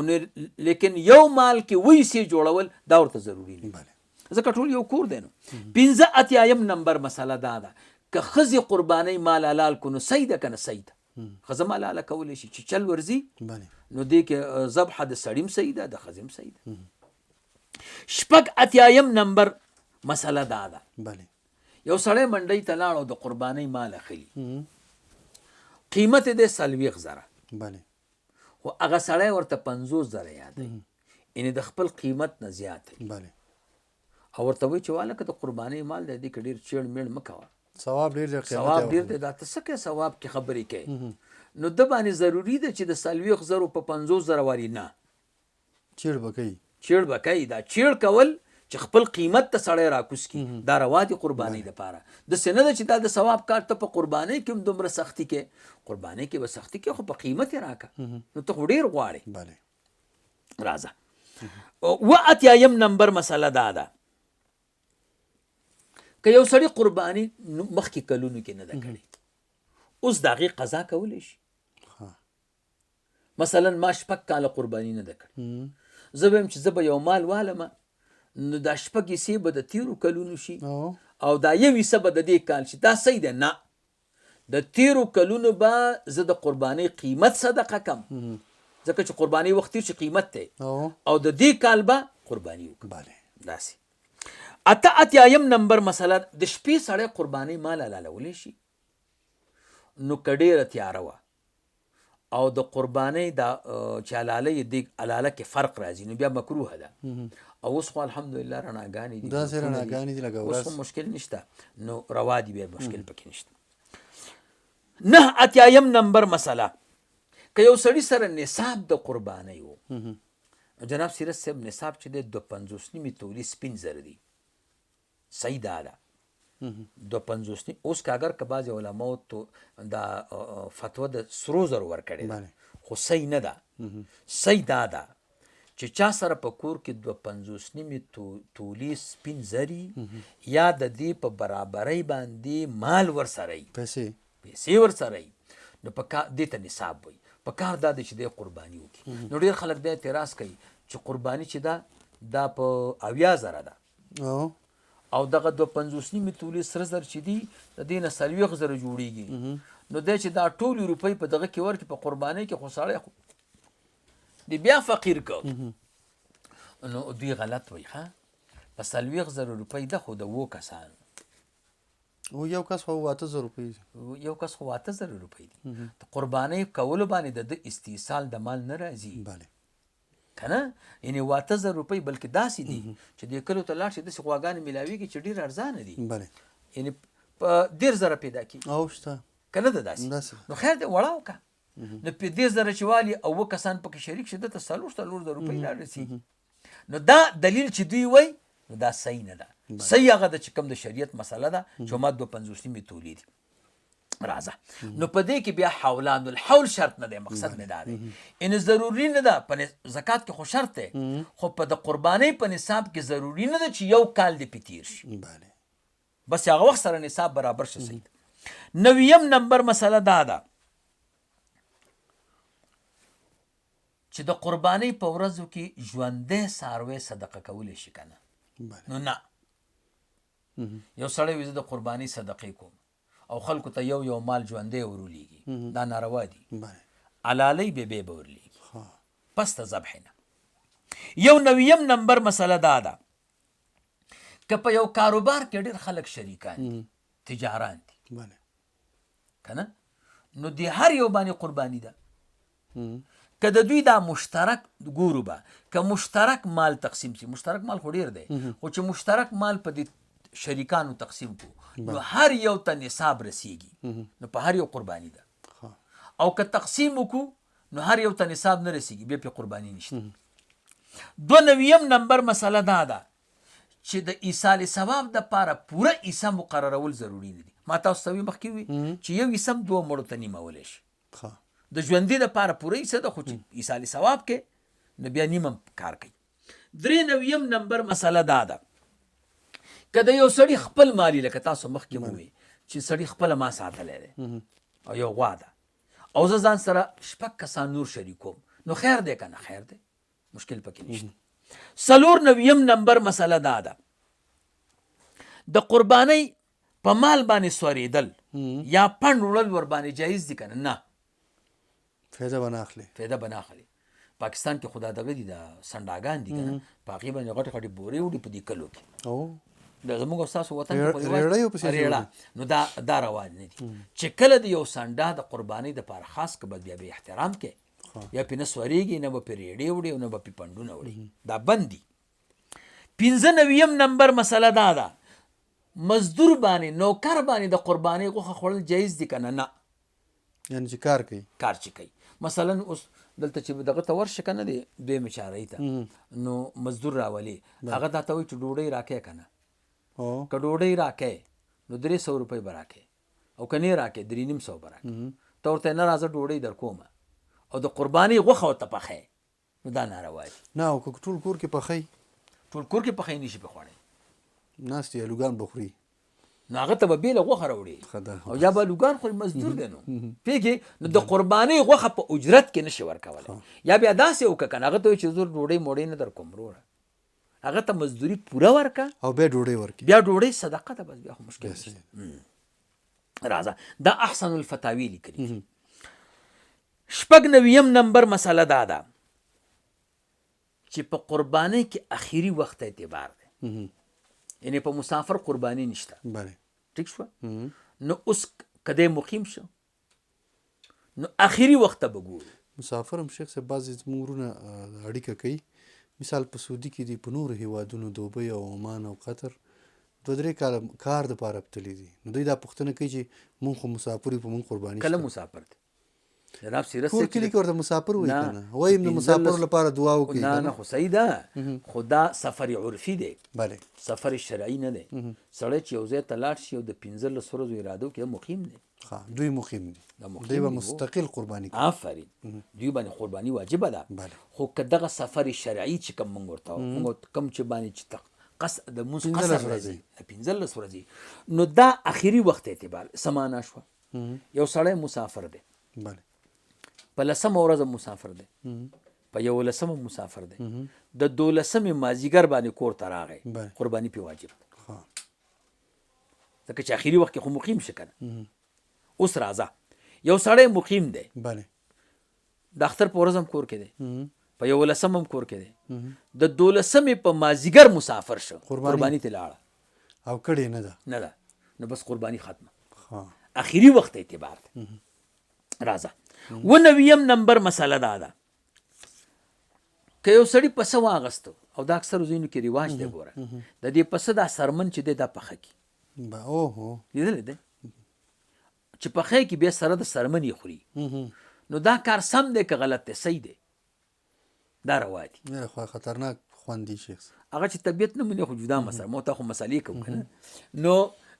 لیکن یو مال کې ویسې جوړول دا ورته ضروري نه، ځکه ټول یو کور دی. نو 85یم نمبر مسله دا ده که ښځې قربانۍ مال حلال کړو نو صحیح ده که نه؟ صحیح ده، ښځه مال حلاله کولی شي چې چل ورځي، نو دې کې ذبحه د سړي هم صحیح ده، د ښځې هم صحیح ده. 86یم نمبر مسله دا ده، یو سړی منډۍ ته لاړ او د قربانۍ مال اخلي، قیمت یې دی 40,000، خو هغه سړی ورته 50,000 یادوي، یعنې د خپل قیمت نه زیات دی، او ورته وایي چې واله که د قربانۍ مال دی، دې کې ډېر چیړ میړ مه کوه، ثواب ډېر دی، ثواب ډېر دی، دا ته څه کوې ثواب کې خبرې کوې. نو ده باندې ضروري ده چې د 40,000 په 50,000 والي نه چیړ به کوي، چیړ به کوي. دا چیړ کول چې خپل قیمت ته سړی راکوز کړي دا روا دي قربانۍ دپاره. داسې نه ده چې دا د ثواب کار ته په قربانۍ کې هم دومره سختي کوې، قربانۍ کې به سختي کوې خو په قیمت یې راکړه، نو ته خو ډېر غواړې. راځه 87یم نمبر مسله دا ده که یو سړی قرباني مخکې کلونو کې نه ده کړې، اوس د هغې قضا کولی شي. مثلا ما 6 کاله قرباني نه ده کړې، زه وایم چې زه به یو مال والم، نو دا 6 حصې به د تېرو کلونو شي او دا یو حصه به د دې کال شي، دا صحیح ده؟ نه، د تېرو کلونو به زه د قربانۍ قیمت صدقه کم، ځکه چې قربانۍ وخت تېر شي قیمت دی، او د دې کال به قرباني وکړم. داسې 88یم نمبر مسله د شپې سړی قربانۍ مال حلالولی شي، نو که ډېره تیاره وه او د قربانۍ دا چې حلاله یې دې حلاله کې فرق راځي، نو بیا مکروه ده. او اوس خو الحمدلله رڼاګانې دي، داسې رڼاګانې دي لکه اوس خو مشکل نشته، نو روا دي، بیا مشکل پکې نشته. 89یم نمبر مسله که یو سړي سره نصاب د قربانۍ و، جناب سیرت صاحب نصاب چې دی 2.50 تولې سپین زر دي، صحیح دا ده 2.50. اوس که اګر که بعضې علماو تو دا فتوا د سرو زرو ورکړې ده، خو صحیح نه ده. صحیح دا ده چې چا سره په کور کې 2 50 نیمې تولې سپین زري یا د دې په برابرۍ باندې مال ورسره وي، پیسې پیسې ورسره وي، نو په کار دې ته نصاب وایي. په کار دا دی چې دی قرباني وکړي. نو ډېر خلک دا اعتراض کوي چې قرباني چې ده دا په 70,000 ده او دغه 52 نیمې تولې سره زر چې دي د دې نه 40,000 جوړېږي. نو دی چې دا ټولې روپۍ په دغه کې ورکړي په قربانۍ کې، خو سړی خو دی بیا فقیر کو. نو دوی غلط وایي. ښه، په 40,000 روپۍ ده خو د اوو کسانو. او یو کس خو 8000 روپۍ دي. یو کس خو 8000 روپۍ دي. د قربانۍ کولو باندې د ده استیصال د مال نه راځي. که نه، یعنې 8000 روپۍ، بلکې داسې دي چې دې کلو ته لاړ شي، داسې غواګانې میلاویږي چې ډېر ارزانه دي. یعنې په 30,000 پیدا کېږي. او شته. که نه ده داسې؟ داسې. نو خیر دی، وړه وکړه. نو په 30,000 چې والي او اووه کسان پکې شریک شي، ده ته 44,000 روپۍ را رسېږي. نو دا دلیل چې دوی وایي نو دا صحیح نه ده. صحیح هغه ده چې کوم د شریعت مسله ده چې ما 52 نیمې تولې دي. راځه، نو په دې کې بیا حولان الحول شرط نه دی. مقصد مې دا دی، ان ضروري نه ده. په زکات کې خو شرط دی، خو په د قربانۍ په نصاب کې ضروري نه ده چې یو کال دې پې تېر شي. بس هغه وخت سره نصاب برابر شي. صحیح. نویم نمبر مسله دا ده چې د قربانۍ په ورځو کې ژوندی څاروی صدقه کولی شي که نه؟ نو نه. یو سړی وي، زه د قربانۍ صدقې کوم، او خلکو ته یو یو مال ژوندی ورولېږي، دا ناروا دي. حلالۍ به به ورلېږي پس د ذبح نه. یو نویم نمبر مسله دا ده که په یو کاروبار کې ډېر خلک شریکان دي، تجاران دي، که نه، نو د هر یو باندې قرباني ده. که د دوی دا مشترک ګورو به که مشترک مال تقسیم سي، مشترک مال خو ډیر دی، خو چې مشترک مال په دې شریکانو تقسیم کو نو هر یو ته نصاب رسیږي، نو په هر یو قرباني ده. او که تقسیم وکړو نو هر یو ته نصاب نه رسیږي، بیا پې قرباني نشته. 92م نمبر مسله دا ده چې د ایصال ثواب د پاره پوره حصه مقررول ضروري نه دي. ما تاسو ته وی مخکې وی چې یو حصه هم دوه مړو ته نیمولی شي. د ژوندي د پاره پوره حصه ده، خو چې ایصال ثواب کې نو بیا نیمه کار کوي. 93م نمبر مسله دا ده که د یو سړي خپل مالي، لکه تاسو مخکې مو وی چې سړي خپله ما ساتلی دی او یو غوا ده او زه ځان سره شپږ کسان نور شریکوم، نو خیر دی که نه؟ خیر دی، مشکل پکې نشته. 94م نمبر مسله دا ده، د قربانۍ په مال باندې سورېدل یا پند وړل ور باندې جایز دي که نه؟ نه. فایده به نه اخلي. فایده به نه اخلي. پاکستان کې خدا دغه دي، دا سنډاګان دي که نه، په هغې باندې غټې غټې بورې وړي په دې کلو کې. د زموږ او ستاسو وطن کې خو رواج- ریړۍ ورپسې ریړه. نو دا رواج نه دي چې کله د یو سنډا د قربانۍ دپاره خاص که به بیا به احترام کې، بیا پې نه سورېږي، نه به پې ریړې وړي او نه به پې پنډونه وړي، دا بند دي. 95م نمبر مسله دا ده، مزدور باندې، نوکر باندې د قربانۍ غوښه خوړل جایز دي که نه؟ نه. یعنی چې کار کوي. کار چې کوي. مثلا اوس دلته چې دغه ته ورشې که نه دی دویمې چارۍ ته، نو مزدور راولي، هغه دا ته وایي چې ډوډۍ راکې که نه؟ که ډوډۍ راکې نو 300 روپۍ به راکې، او که نه راکې 350 به راکې. ته ورته نه راځه ډوډۍ در کومه، او د قربانۍ غوښه ورته پخې، نو دا ناروا دي. نه، او که ټول کور کې پخې؟ ټول کور کې پخې نشي پخوړی. ناست دي الوګان به خوري. نو هغه ته به بېله غوښه راوړي او یا به الوګان خوري، مزدور دی. نو پوهېږې، نو د قربانۍ غوښه په اجرت کې نشي ورکولی. یا بیا داسې وکړه که نه، هغه ته وایي چې زه ډوډۍ موډۍ نه در کوم وروره، هغه ته مزدوري پوره ورکه او بیا ډوډۍ ورکړي، بیا ډوډۍ صدقه ده، بس بیا خو مشکل نشته. راځه، دا احسن الفتاوی لیکلي دي. 96م نمبر مسله دا ده چې په قربانۍ کې اخیری وخت اعتبار دی، یعنی په مسافر قرباني نشته. ټیک شو. نو اوس که دی مقیم شو نو اخیری وخت ته به ګورو. مسافر هم شیخ صاحب بعضې زموږ وروڼه اړیکه کوي، مثال په سعودي کې دي، په نورو هیوادونو، دوبۍ او عمان او قطر، 2-3 کاله کار دپاره تللي دي، نو دوی دا پوښتنه کوي چې مونږ خو مسافر یو، په مونږ قرباني کله شته؟ مسافر دی جناب سیرت ټول صاحب؟ کلي کې ورته مسافر وایي نه، که نه؟ وایي د مسافرو لپاره دعا وکړي نه که نه، خو صحیح ده، خو دا سفر عرفي دی، سفر شرعي نه دی. سړی چې یو ځای ته لاړ شي او د 15 ورځو اراده وکړي، مقیم دی. ښه دوی مقیم دي، دوی به مستقل قرباني کوي. آفرین، دوی باندې قرباني واجبه ده. خو که دغه سفر شرعي چې کوم مونږ ورته مونږ کوم چې باندې چې قص د مونځ قصر راځي 15 ورځې، نو دا اخري وخت اعتبار سمانه شوه. یو سړی مسافر دی، بله، په لسمه ورځ مسافر دی، په یولسمه مسافر دی، د دولسمې مازیګر باندې کور ته راغی، قرباني پې واجب ده، ځکه چې اخري وخت کې خو مقیم شي که نه. اوس راځه، یو سړی مقیم دی، بله، د اختر په ورځ هم کور کې دی، په یولسم هم کور کې دی، د دولسمې په مازیګر مسافر شو، قرباني ته لاړه او کړې نه ده، نه ده، نو بس قرباني ختمه، اخري وخت اعتبار دی. راځه ونویم نمبر مسله دا ده، که یو سړي پسه واغستو، او دا اکثرو ځایونو کې رواج دی، ګوره د دې پسه دا سرمن چې دی دا پخه کي، لیدلی دی چې پخه کي بیا سره د سرمن یې خوري، نو دا کار سم دی که غلط دی؟ صحیح دی، دا روا دي. یاره خو خطرناک خوند دی شیخ، هغه چې طبیعت نه مني خو جدا مسله، مو ته خو مسلې کوو که نه. نو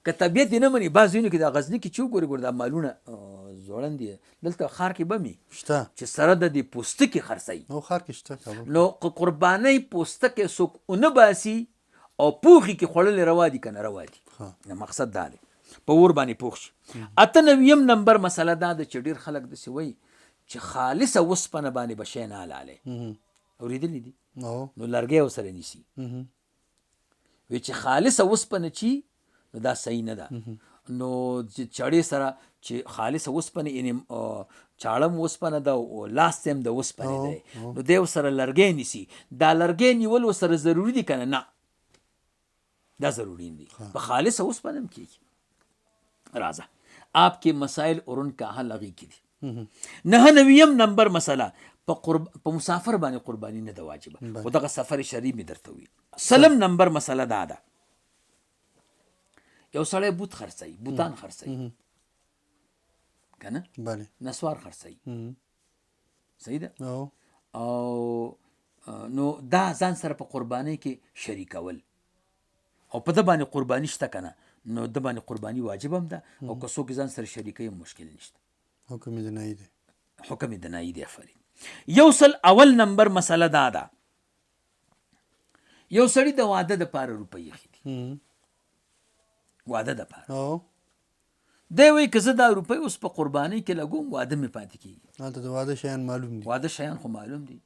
که طبیعت یې نه مني، بعض ځایونو کې دا غزني کې چې وګورې، ګوره دا مالونه ځوړند دي، دلته ښار کې به مي شته چې سره د دې پوستکي خرڅوي. نو ښار کې شته. نو که قربانۍ پوستکی څوک ونه باسي او پوښي کې خوړلې روا دي که نه؟ روا دي. نو مقصد دا دی په اور باندې پوښ شي. 98 نمبر مسله دا ده چې ډېر خلک داسې وایي چې خالصه وسپنه باندې به شی نه حلالوي، اورېدلي دي؟ نو لرګی ورسره نیسي، وی چې خالصه وسپنه چي نو دا صحیح نه ده. نو چړې سره چې خالصه وسپنه، یعنې چاړه هم وسپنه ده او لاس هم د وسپنې دی، نو دی ورسره لرګی نیسي. دا لرګی نیول ورسره ضروري دي که نه؟ نه، دا ضروري نه دي، په خالصه وسپنه هم کېږي. راځه آپ کې مسائل اور ان کا حل هغې کې دي. 99 نمبر مسله، په مسافر باندې قرباني نه ده واجبه، خو دغه سفر شرعي مې درته وویل. 100 نمبر مسله دا ده، یو سړی بوت خرڅوي، بوتان خرڅوي که نه، نسوار خرڅوي، صحیح ده؟ او نو دا ځان سره په قربانۍ کې شریکول، او په ده باندې قرباني شته که نه، نو ده باندې قرباني واجب هم ده، او که څوک ځان سره شریکوي مشکل نشته، حکم یې د نهي دی، حکم یې د نهي دی. آفرین. 101 نمبر مسله دا ده، یو سړي د واده دپاره روپۍ ایښي دي، واده دپاره، دی وایي که زه دا روپۍ اوس په قربانۍ کې لګوم واده مې پاتې کېږي. هلته د واده شیان معلوم دي، واده شیان خو معلوم دي،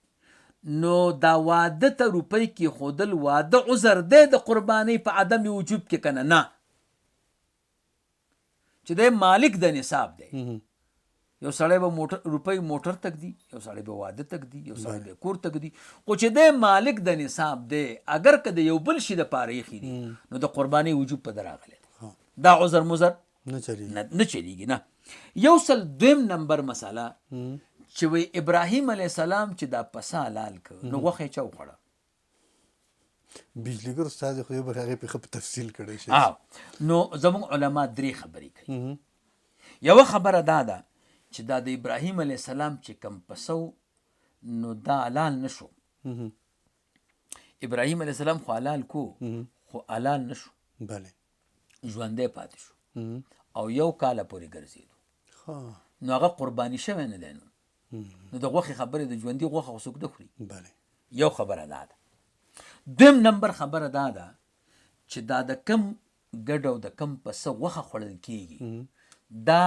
نو دا واده ته روپۍ کېښودل واده عذر دی د قربانۍ په عدم وجوب کې که نه؟ نه، چې دی مالک د نصاب دی. یو سړی به موټر روپۍ موټر ته ږدي، یو سړی به واده ته ږدي، یو سړی به کور ته ږدي، خو چې دی مالک د نصاب دی، اګر که د یو بل شي دپاره ایښي دي، نو د قربانۍ وجوب په ده راغلی دی. دا عذر مضر نه چلیږي، نه چلیږي نه. 102 نمبر مسله چې وایي ابراهیم علیه السلام چې دا پسه حلال کړ، نو غوښه یې چا وخوړه؟ بجلیګر استاد خو یې به هغې پې ښه په تفصیل کړی شي. نو زموږ علما درې خبرې کوي. یوه خبره دا ده چې دا د ابراهیم علیه السلام چې کوم پسه و، نو دا حلال نه شو. ابراهیم علیه السلام خو حلال کو، خو حلال نه شو، بله، ژوندی پاتې شو او یو کاله پورې ګرځېدو، نو هغه قرباني شوی نه دی. نو د غوښې خبرې، د ژوندي غوښه خو څوک نه خوري. بله، یو خبره دا ده. دویم نمبر خبره دا ده چې دا د کم ګډ او د کم پسه غوښه خوړل کېږي، دا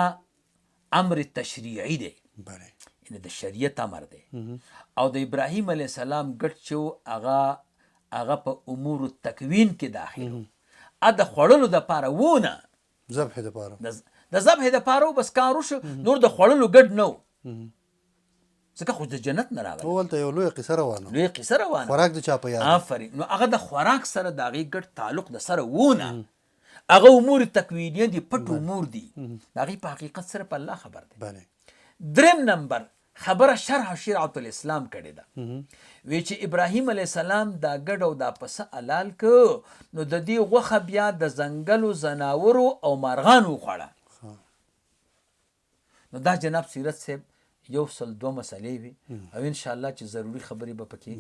امر تشریعي دی، یعنې د شریعت امر دی. او د ابراهیم علیه السلام ګډ چې و، هغه په امور تکوین کې داخل و، د خوړلو دپاره و نه، ذبح دپاره، د ذبح دپاره و، بس کار وشو، نور د خوړلو ګډ نه و، ځکه خو د جنت نه راغلی. هلته یو لویه قصه روانه، لویه قصه روانه، خوراک د چا په یاد. آفرین. نو هغه د خوراک سره د هغې ګډ تعلق د سره و نه، هغه امور تکوینیه دي، پټ امور دي، د هغې په حقیقت سره په الله خبر دی. دریم نمبر خبره شرح شرعة الاسلام کړې ده، وی چې ابراهیم علیه السلام دا ګډ او دا پسه حلال که، نو د دې غوښه بیا د ځنګلو ځناورو او مارغانو وخوړه. نو دا جناب سیرت صاحب 102 مسلې وي، او ان شاء الله چې ضروري خبرې به پکې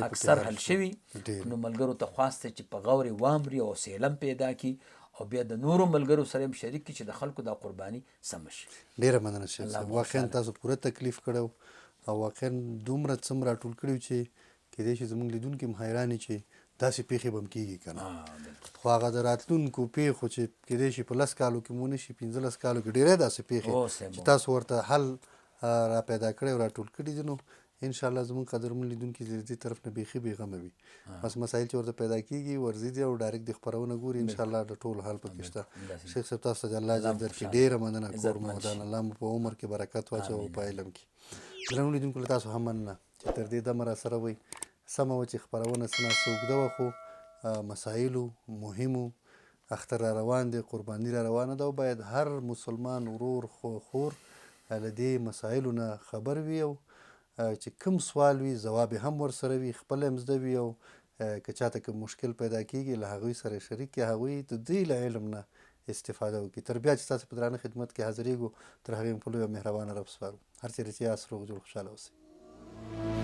اکثر حل شوي. نو ملګرو ته خواست دی چې په غور یې وامري او سیلم پیدا کړي، او بیا د نورو ملګرو سره هم شریک کړي چې د خلکو دا قرباني سمه شي. ډیره مننه شیخ صاحب واقعا تاسو پوره تکلیف کړی او واقعا دومره څه مو راټول کړي چې کیدای شي زموږ لیدونکي هم حیران چې داسې پیښې به هم کیږي که نه، خو هغه د راتلونکو پیښو چې کیدای شي په 10 کالو کې مو نه شي، 15 کالو کې ډیری داسې پیښې چې تاسو ورته حل را پیدا کړی او راټول کړي دي، نو ان شاء الله زموږ قدرمن لیدونکي د دې طرف نه بیخي بېغمه وي. بس مسایل چې ورته پیدا کیږي ورځي دي او ډایرکټ د خپرونه ګوري، ان شاء الله د ټولو حل پکې شته. شیخ صاحب تاسو ته د الله اجر درکړي، ډېره مننه، کور مو ودان، الله مو په عمر کې برکت واچوه او په علم کې. درنو لیدونکو له تاسو هم مننه چې تر دې دمه راسره وئ. سمه وه چې خپرونه څه نا څه اوږده وه، خو مسایلو مهمو، اختر را روان دی، قرباني را روانه ده او باید هر مسلمان ورور خور له دې مسایلو نه خبر وي او چې کوم سوال وي ځواب یې هم ورسره وي، خپله هم زده وي او که چاته کوم مشکل پیدا کیږي له هغوی سره شریک کړي، هغوی د دوی له علم نه استفاده وکړي. تر بیا چې ستاسو په درانه خدمت کې حاضرېږو، تر هغې مو په لوی او مهربانه رب سپارو. هر چېرې چې یاست روغ جوړ خوشحاله اوسئ.